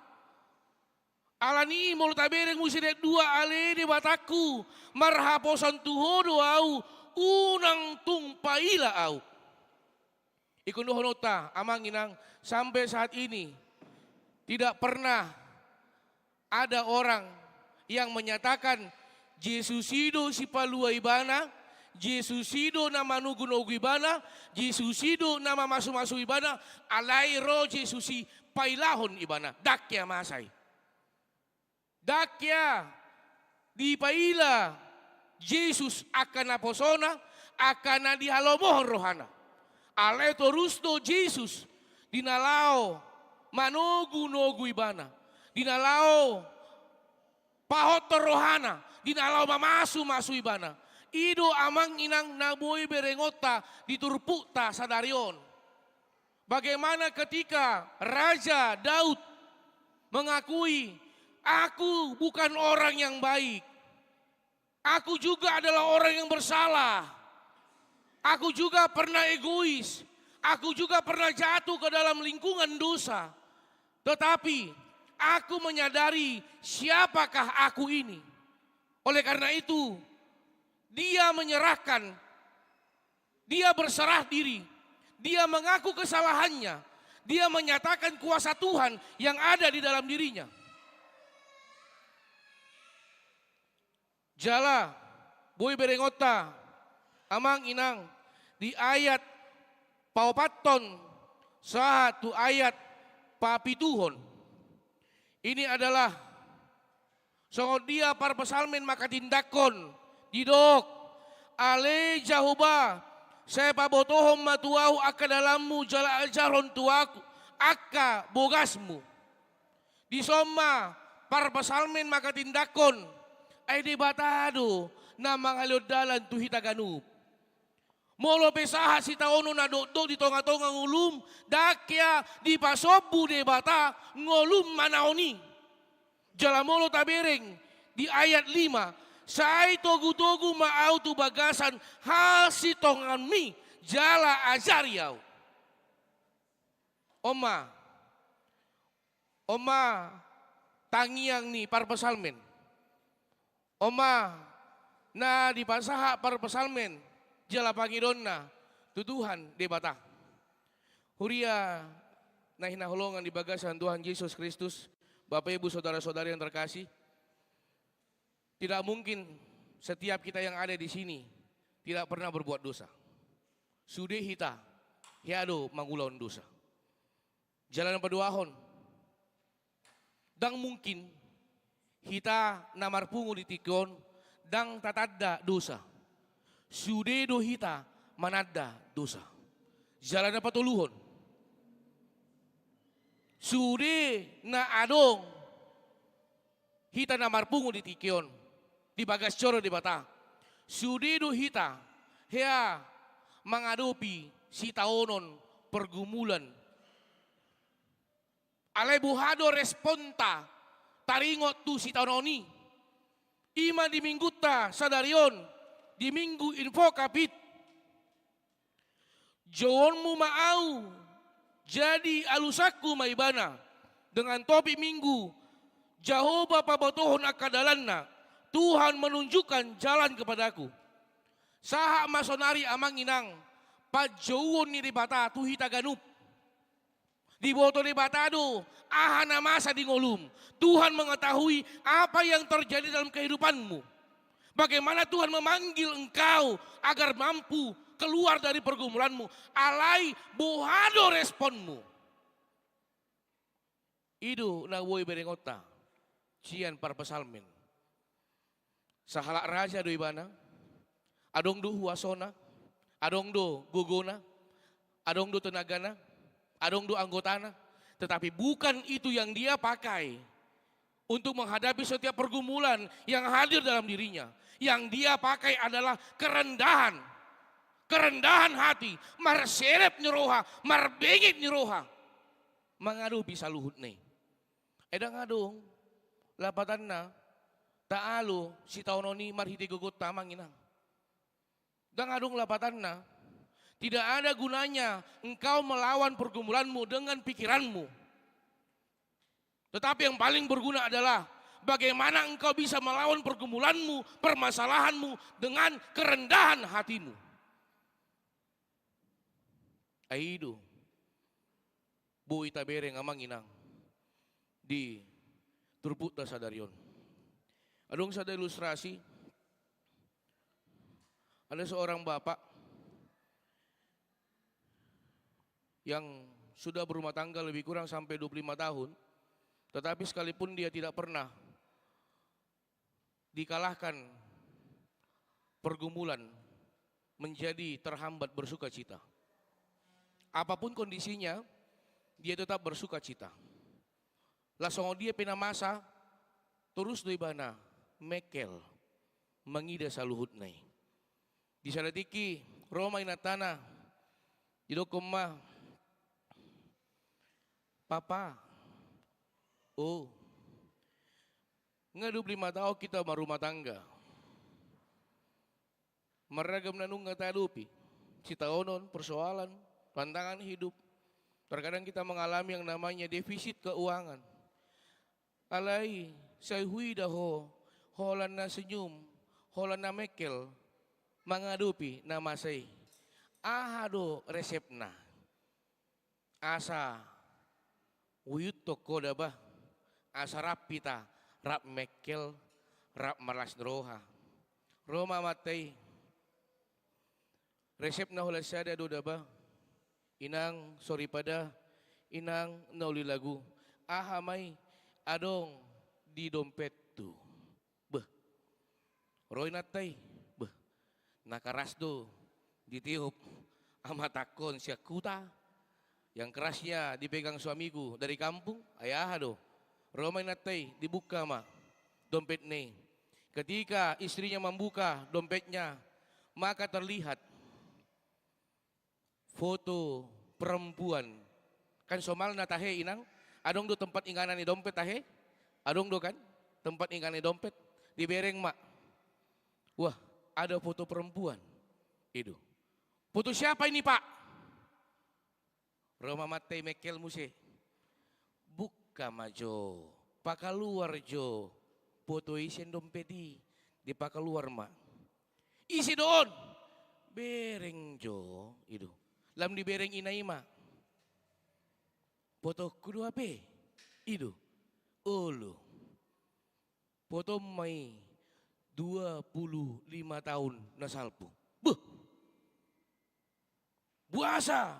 Alani i molo tabereng muse di ayat dua, ale Debatangku, marhaposan tu Ho do ahu, unang tung paila ahu. Ingkon dohononta, amang inang, sampai saat ini tidak pernah ada orang yang menyatakan Jesus i do sipalua ibana, Jesus i do na manogunogu ibana, Jesus i do na mamasumasu ibana, alai ro Jesus i pailahon ibana. Ndang hea masa i. Ndang hea dipaila Jesus angka naposona, angka na dihalomohon rohana. Alai torus do Jesus di na laho manogunogu ibana, di na laho pahothon rohana, di na laho mamasumasu ibana. I do amang inang na boi berengonta di turpukta sadari on. Bagaimana ketika Raja Daud mengakui, "Aku bukan orang yang baik. Aku juga adalah orang yang bersalah. Aku juga pernah egois. Aku juga pernah jatuh ke dalam lingkungan dosa. Tetapi aku menyadari siapakah aku ini." Oleh karena itu, dia menyerahkan, dia berserah diri, dia mengaku kesalahannya, dia menyatakan kuasa Tuhan yang ada di dalam dirinya. Jala, boi berengonta, amang inang, di ayat paopathon sahat tu ayat papituhon. Ini adalah songon dia parpsalmen mangkatindangkon, didok, ale Jahowa, sai pabotohon ma tu ahu angka dalanmu jala ajarhon tu ahu angka bogasmu. Dison ma parpsalmen mangkatindangkon, ai Debata do na mangalehon dalan tu hita ganup. Molo pe sahat sitaonon na dokdok di tongatonga ngolum, ndang hea dipasombu Debata ngolum manaon i. Jala molo tabereng di ayat lima, sai togutogu ma ahu tu bagasan hasitonganmi jala ajari ahu. On ma, on ma tangiang ni parpsalmen. On ma na dipasahat parpsalmen jala pangidoonna tu Tuhan Debata. Huria na hinaholongan di bagasan Tuhan Jesus Kristus, Bapak Ibu saudara-saudari yang terkasih, tidak mungkin setiap kita yang ada di sini tidak pernah berbuat dosa. Sude hita hea do mangulahon dosa. Jala na paduahon, ndang mungkin hita na marpungu di tingki on ndang tatanda dosa. Sude do hita mananda dosa. Jala na patoluhon, sude na adong hita na marpungu di tingki on, di bagas joro Debata, sude do hita hea mangadopi sitaonon pergumulan. Alai boha do responta taringot tu sitaonon i? I ma di minggunta sadari on, di Minggu Invocavit. Jouonmu ma ahu jadi alusanku ma ibana. Dengan topik minggu, Jahowa pabotohon angka dalanna, Tuhan menunjukkan jalan kepadaku. Sahat ma sonari amang inang, panjouon ni Debata tu hita ganup. Diboto Debata do aha na masa di ngolum. Tuhan mengetahui apa yang terjadi dalam kehidupanmu. Bagaimana Tuhan memanggil engkau agar mampu keluar dari pergumulanmu. Alai boha do responmu? I do na boi berengonta sian parpsalmen. Sahalak raja do ibana, adong do huasona, adong do gogona, adong do tenagana, adong do anggotana, tetapi bukan itu yang dia pakai untuk menghadapi setiap pergumulan yang hadir dalam dirinya. Yang dia pakai adalah kerendahan, kerendahan hati, marserep ni roha, marbengek ni roha. mangadopi saluhutna i. Ai ndang adong lapatanna taalo sitaonon i marhite gogonta, amang inang. Ndang adong lapatanna. Tidak ada gunanya engkau melawan pergumulanmu dengan pikiranmu. Tetapi yang paling berguna adalah bagaimana engkau bisa melawan pergumulanmu, permasalahanmu dengan kerendahan hatimu. Ai i do boi tabereng, amang inang, di turpukta sadari on. Adong sada ilustrasi, ada seorang bapak yang sudah berumah tangga lebih kurang sampai dua puluh lima tahun, tetapi sekalipun dia tidak pernah dikalahkan pergumulan, menjadi terhambat bersukacita. Apapun kondisinya, dia tetap bersukacita. Laos songon dia pe na masa, torus do ibana mengkel mangida saluhutna i. Di sada tingki ro ma inantana, didokkon ma, "Papa, o, nga dua puluh lima tahun kita marumah tangga. Marragam na nunga taadopi, sitaonon, persoalan, tantangan hidup. Terkadang kita mengalami yang namanya defisit keuangan. Alai sai huida ho holan na senyum, holan na mengkel mangadopi na masa i. Aha do resepna?" Asa huihuthon ho da bah, asa rap hita, rap mengkel, rap marlas ni roha. Ro ma amanta i, resepna holan sada do da bah, inang, soripada, inang na uli lagu, aha ma i adong di dompethu. Beh. Ro inanta i, beh, na karas do ditiop amatangkon sian huta, yang kerasnya dipegang suamiku dari kampung, ai aha do. Ro ma inanta i, dibuka ma dompetna i. Ketika istrinya membuka dompetnya, maka terlihat foto perempuan. Kan somalna tahe, inang, adong do tempat inganan ni dompet tahe? Adong do kan tempat inganan ni dompet? Dibereng ma. Wah, ada foto perempuan. I do. Foto siapa ini, Pak? Ro ma amanta i mengkel muse. Buka ma jo, pakaluar jo foto i sian dompet i, dipakaluar ma. Ise do on? Bereng jo, i do. Lam dibereng ina i ma. Fotoku do hape, i do. Olo. Fotom ma i dua puluh lima tahun na salpu. Beh. Boasa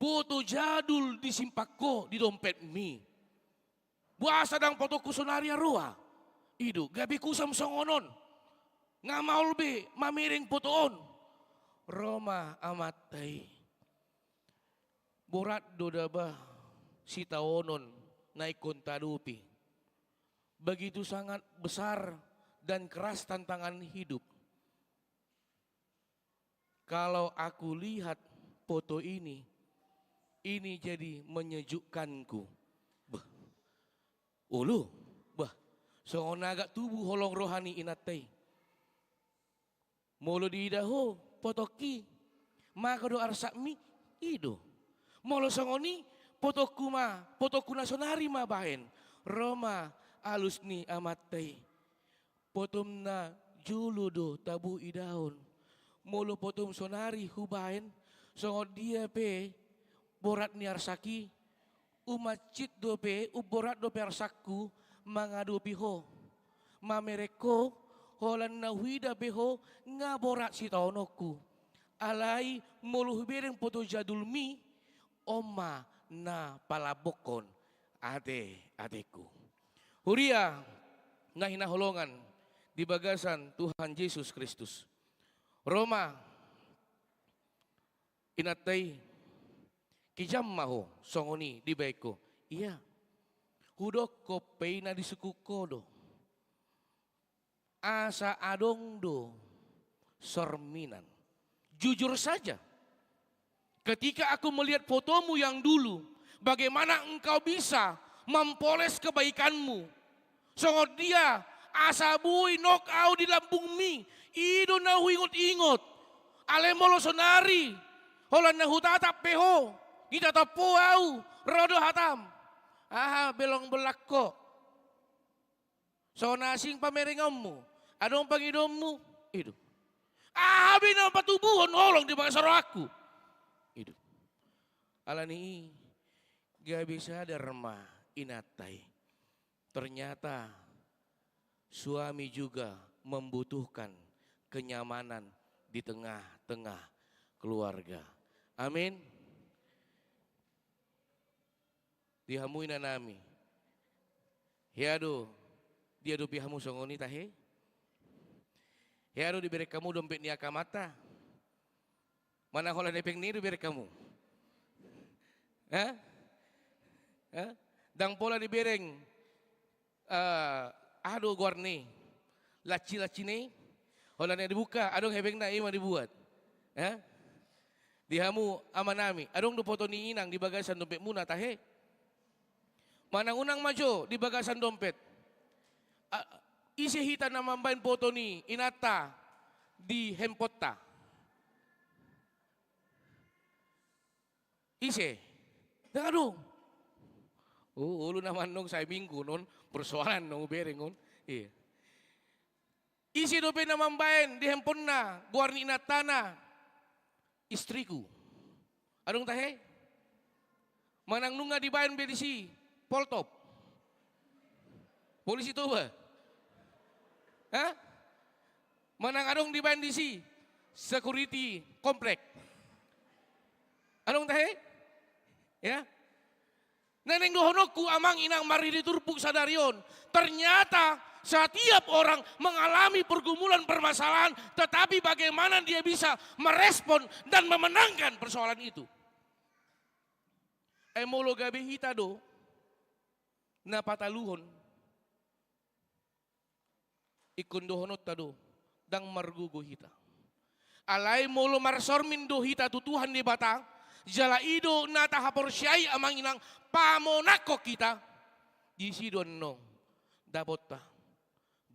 foto jadul disimpan ho di dompetmi? Boasa ndang fotoku sonari aroa? I do, gabe husam songon on. Nga maol be mamereng foto on. Ro ma amanta i. Borat do da bah sitaonon na ingkon taadopi. Begitu sangat besar dan keras tantangan hidup. Kalau aku lihat foto ini, ini jadi menyejukkanku. Beh. Olo, bah, songon na agak tubu holong roha ni inanta i. Molo diida ho fotongki, maka do arsakmi, i do. Molo songon i, fotongku ma, fotongku na sonari ma baen. Ro ma alus ni amanta i. Fotom na jolo do tabo idaon. Molo fotom sonari hubaen, songon dia pe borat ni arsak i, umansik dope, umborat dope arsakku mangadopi ho. Mamereng ho, holan na huida pe ho, nga borat sitaononku. Alai molo hubereng foto jadulmi, on ma na palambokhon ate-atengku. Huria na hinaholongan di bagasan Tuhan Jesus Kristus. Ro ma inanta i, kejam ma ho, songon i dibaen ho. Ia, hudokkon pe i na disungkun ho do. Asa adong do sorminan. Jujur saja, ketika aku melihat fotomu yang dulu, Bagaimana engkau bisa mempoles kebaikanmu? Songon dia asa boi nok au di lambungmi, i do na huingot-ingot. Alai molo sonari, holan na hutatap pe ho, ditatap ho au, ro do hatam. Aha, belong belak ho. Songon asing pamerengonmu, adong pangidoonmu, i do. Aha be na patubuhon holong di bagasan rohangku, i do. Alani i, gabe sadar ma inanta i. Ternyata suami juga membutuhkan kenyamanan di tengah-tengah keluarga. Amin. Di hamu inanami. Hea do diadopi hamu songon i tahe? Hea do dibereng hamu dompet ni angka amanta? Manang holan hepeng ni i do dibereng hamu? Ha? Ha? Ndang pola dibereng, eh, aha do goarna i? Laci-laci ni i? Holan na dibuka, adong hepengna i ma dibuat. Ha? Di hamu amanami, adong do foto ni inang di bagasan dompetmuna tahe? Manang unang ma jo di bagasan dompet. A, ise hita na mambaen foto ni inanta di handphoneta? Ise? Ndang adong. Oh, olo nama annon sai minggu non persoalan na hubereng on. Iya. Ise dope na mambaen di handphonena goar ni inantana? Istriku. Adong tahe? Manang nunga dibaen be disi Poltop, Polisi Toba? Ha? Manang adong dibaen disi Security Komplek? Adong tahe? Ya. Na naeng dohononku amang inang marhite turpuk sadari on, ternyata setiap orang mengalami pergumulan permasalahan, tetapi bagaimana dia bisa merespon dan memenangkan persoalan itu. Ai molo gabe hita do na pataluhon, ingkon dohononta do, ndang margogo hita. Alai molo marsormin do hita tu Tuhan Debata, jala i do na tahaporseai amang inang pamonangkon hita, disi do annon dapotta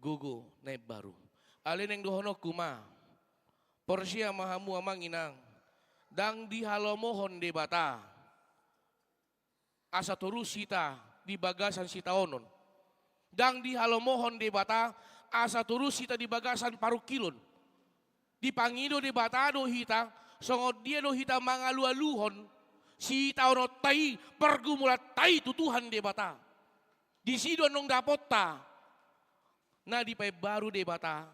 gogo na imbaru. Alai naeng dohononku ma, porsea ma hamu amang inang, ndang dihalomohon Debata asa torus hita di bagasan sitaonon. Ndang dihalomohon Debata asa torus hita di bagasan parungkilon. Dipangido Debata do hita, songon dia do hita mangalualuhon sitaononta i, pergumulanta i tu Tuhan Debata. Disi do annon dapotta na dipaimbaru Debata,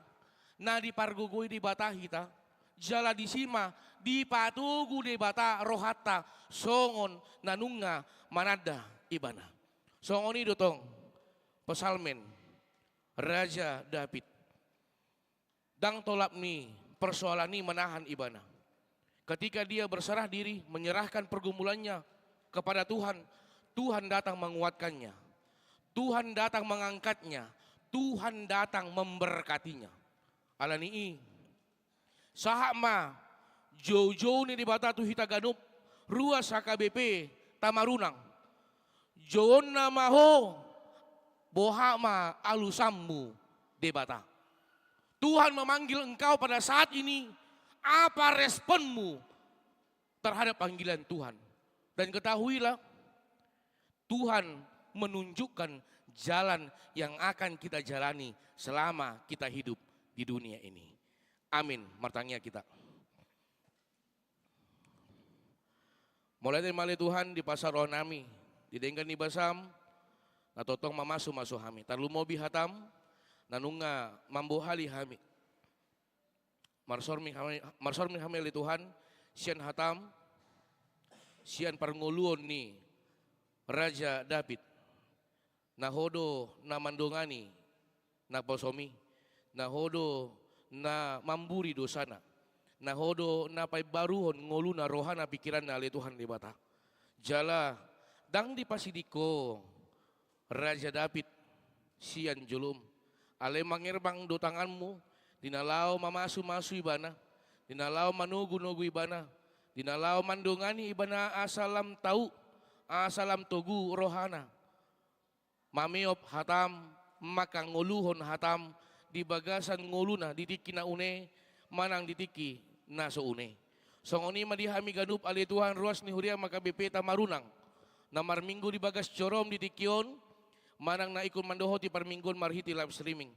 na dipargogoi Debata hita, jala disi ma dipatogu Debata rohanta songon na nunga mananda Ibana. Songon i do tong psalmen Raja Daud. Ndang tolap ni persoalan i menahan ibana. Ketika dia berserah diri, menyerahkan pergumulannya kepada Tuhan, Tuhan datang menguatkannya. Tuhan datang mengangkatnya. Tuhan datang memberkatinya. Alani i, sahat ma joujou ni Debata tu hita ganup, ruas H K B P Tamarunang. Jouonna ma ho, boha ma alusanmu Debata. Tuhan memanggil engkau pada saat ini, apa responmu terhadap panggilan Tuhan? Dan ketahuilah, Tuhan menunjukkan jalan yang akan kita jalani selama kita hidup di dunia ini. Amin. Martangiang hita. Mauliate ma ale Tuhan, dipasahat rohanami di denggan ni basaM, na tongtong mamasumasu hami. Tarlumobi hataM, na nunga mambohali hami. Marsormin hami, marsormin hami ale Tuhan, sian hataM, sian parngoluon ni Raja Daud. Na Ho do na mandongani naposomi, na Ho do na mamburi dosana, na Ho do na paimbaruhon ngoluna, rohana, pikiranna ale Tuhan Debata. Jala ndang dipasiding Ho Raja Daud sian jolom. Alai mangerbang do tanganMu, di na laho mamasumasu ibana, di na laho manogunogu ibana, di na laho mandongani ibana asa lam tau, asa lam togu rohana mameop hatam, mangkangoluhon hatam di bagasan ngoluna di tingki na une manang di tingki na so une. Songon i ma di hami ganup ale Tuhan ruas ni huria H K B P Tamarunang na marminggu di bagas jorom di tingki on, manang na ingkon mandohoti parmingguon marhite live streaming.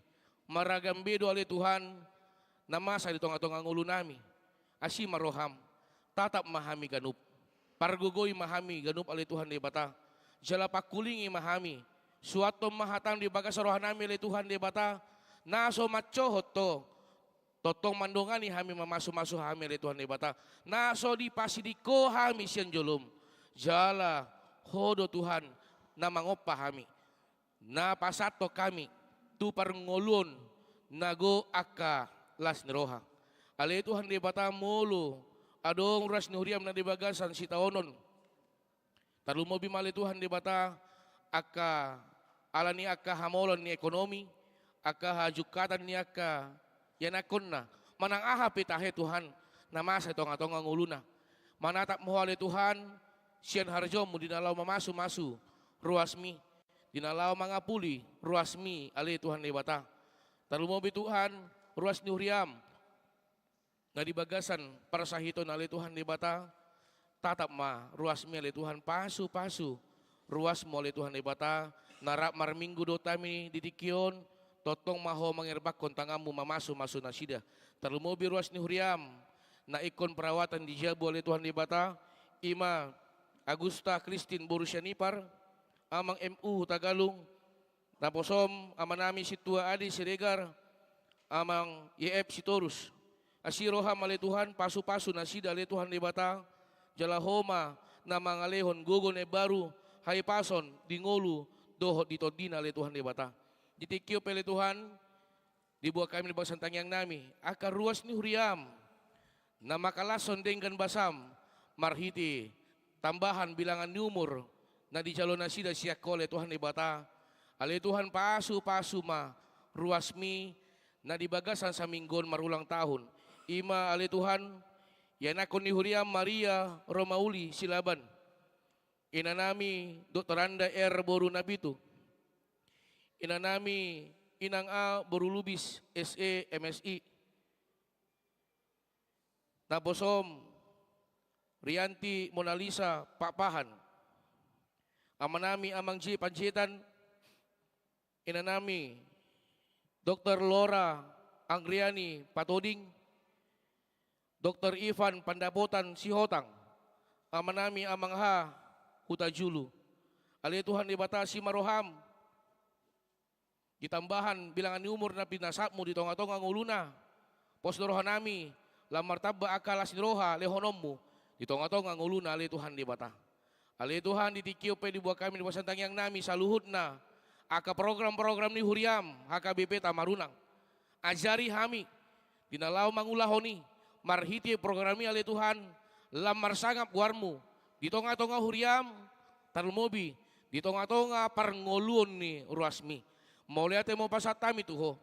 Marragam be do ale Tuhan na masa di tonga-tonga ngolunami. Asi ma roham, tatap ma hami ganup. Pargogoi ma hami ganup ale Tuhan Debata. Jala pangkulingi ma hami. Suanhon ma hatam di bagas rohanami ale Tuhan Debata, na so mansohot Ho tongtong mandongani hami, mamasu-masu hami ale Tuhan Debata, na so dipasiding Ho hami sian jolom. Jala Ho do Tuhan na mangompa hami, na pasahathon hami tu parngoluon na gok angka las ni roha. Ale Tuhan Debata, molo adong ruas ni huriam na di bagasan sitaonon, tarlumobi ma ale Tuhan Debata angka ala ni angka hamaolon ni ekonomi, angka hajungkatan ni angka ianakhonna, manang aha pe tahe Tuhan na masa di tonga-tonga ngoluna. Manatap ma Ho ale Tuhan sian harjaonmu di na laho mamasu-masu ruasmi, di na laho mangapuli ruasmi ale Tuhan Debata. Tarlumobi Tuhan ruas ni huriam na di bagasan parsahiton ale Tuhan Debata, tatap ma ruasmi ale Tuhan, pasu-pasu ruasmu ale Tuhan Debata, na rap marminggu dohot hami di tingki on, tongtong ma Ho mangerbakhon tanganmu mamasu-masu nasida. Tarlumobi ruas ni huriam na ingkon perawatan di jabu ale Tuhan Debata, i ma Agusta Kristin boru Sianipar, Amang M U Hutagalung, naposom amanami Sintua Ade Siregar, Amang Y F Sitorus. Asi roham ale Tuhan, pasu-pasu nasida ale Tuhan Debata, jala Ho ma na mangalehon gogo na imbaru, hahipason di ngolu dohot di tondina ale Tuhan Debata. Di tingki on pe ale Tuhan, diboan hami di bagasan tangiangnami angka ruas ni huriam na mangkalashon denggan basam marhite tambahan bilangan ni umur na dijalo nasida sian Ho ale Tuhan Debata. Ale Tuhan, pasu-pasu ma ruasmi na di bagasan saminggu on marulang tahun. I ma ale Tuhan ianakhon ni huriam Maria Romauli Silaban, inanami Doktoranda R boru Nabitu, inanami Inang A boru Lubis, S E, M Si, naposom Rianti Monalisa Pakpahan, amanami Amang J Panjaitan, inanami Doktor Lora Anggriani Patoding, Doktor Ivan Pandapotan Sihotang, amanami Amang H Hutajulu. Ale Tuhan Debata, asi ma roham, di tambahan bilangan ni umur na pinasatmu di tonga-tonga ngoluna. Pos do rohanami lam martamba angka las ni roha lehononmu di tonga-tonga ngoluna ale Tuhan Debata. Ale Tuhan, di tingki on pe diboan hami di bagasan tangiangnami saluhutna angka program-program ni huriam H K B P Tamarunang. Ajari hami di na laho mangulahon i marhite program i ale Tuhan, lam marsangap goarmu di tonga-tonga huriam, tarlumobi di tonga-tonga parngoluon ni ruasmi. Mauliate ma hupasahat hami tu Ho,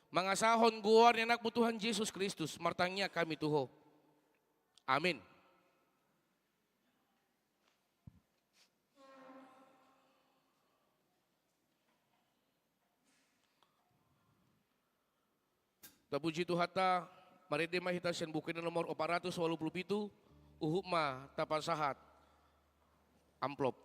mangasahon goar ni Anakmu Tuhan Jesus Kristus martangiang hami tu Ho. Amin. Tapuji Tuhanta, marende ma hita sian Buku Ende nomor opat ratus walu pulu pitu, huhut ma tapasahat amplop.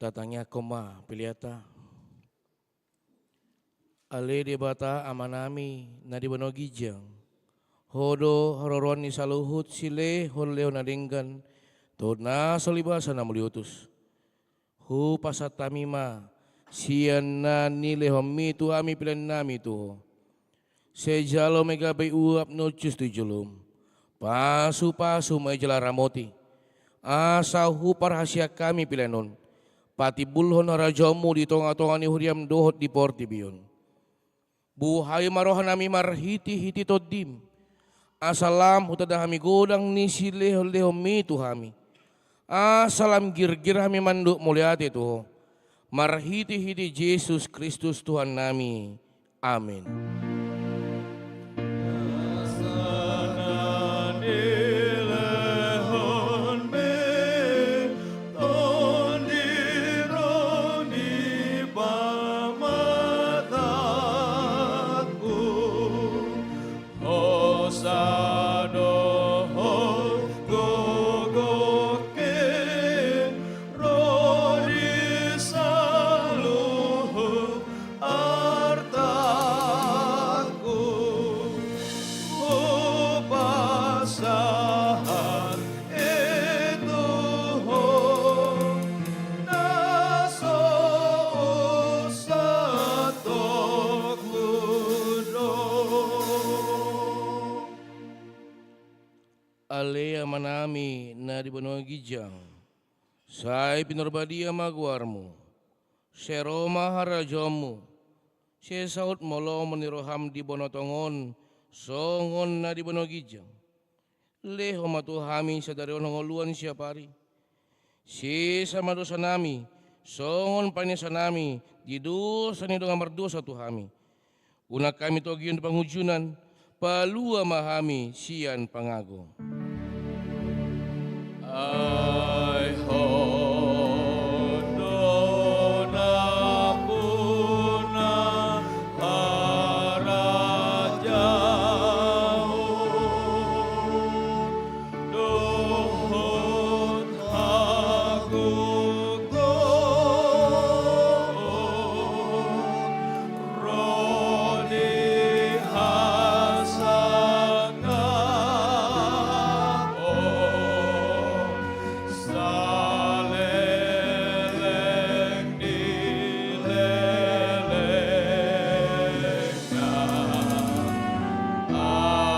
Tatangiangkon ma peleanta. Ale Debata Amanami na di banua ginjang, Ho do haroroan ni saluhut silehonlehon na denggan, dohot na so libasa na mauliutus. Hupasahat hami ma sian na nilehonmi tu hami peleannami tu Ho. Sai jalo ma i gabe uap na uncus tu jolom. Pasupasu ma i jala ramoti, asa huparhaseang hami pelean on, patimbulhon harajaonmu di tongatonga ni huriam dohot di portibi on. Buhai ma rohanami marhitehite Tondim, asa lam hutanda hami godang ni silehonlehonmi tu hami, asa lam girgir hami mandok mauliate tu Ho, marhitehite Jesus Kristus Tuhannami. Amen. Ale Amanami na di banua ginjang, sai pinarbadia ma goarmu. Sai ro ma harajaonmu. Sai saut ma lomo ni roham di banua tonga on, songon na di banua ginjang. Lehon ma tu hami sadari on hangoluan siapari. Sesa ma dosanami, songon panesanami di dosa ni dongan mardosa tu hami. Unang hami togihon tu pangunjunan, palua ma hami sian pangago. Ai Ho do nampuna harajaon dohot hagogoon ro di hasangapon saleleng ni lelengna. Amen.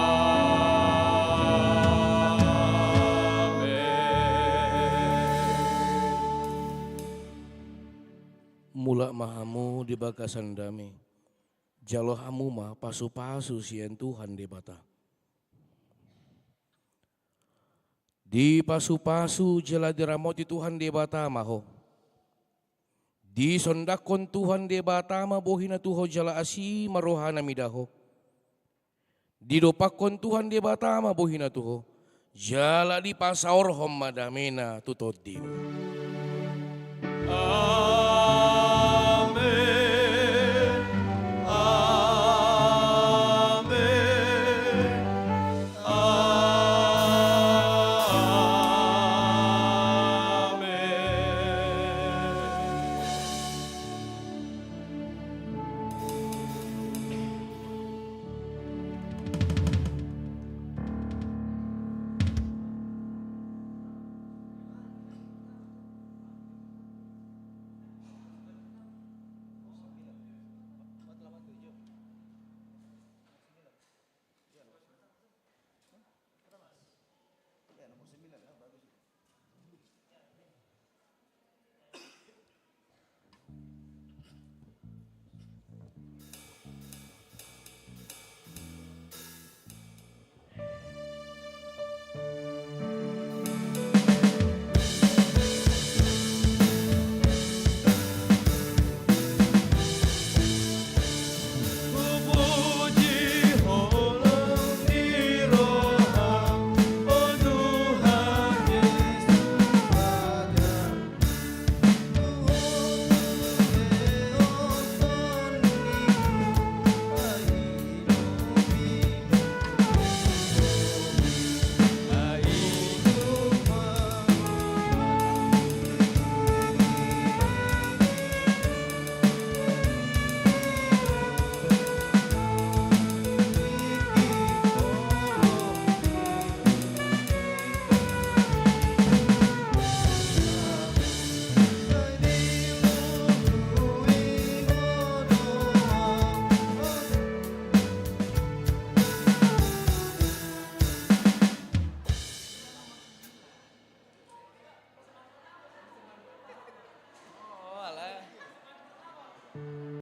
Mulak ma hamu di bagasan dame. Jalo hamu ma pasupasu sian Tuhan Debata. Dipasupasu jala diramoti Tuhan Debata ma ho. Disondangkon Tuhan Debata ma bohina tu ho jala asi ma rohana mida ho. Didompakkon Tuhan Debata ma bohina tu ho, jala dipasaorhon ma damena tu tondim.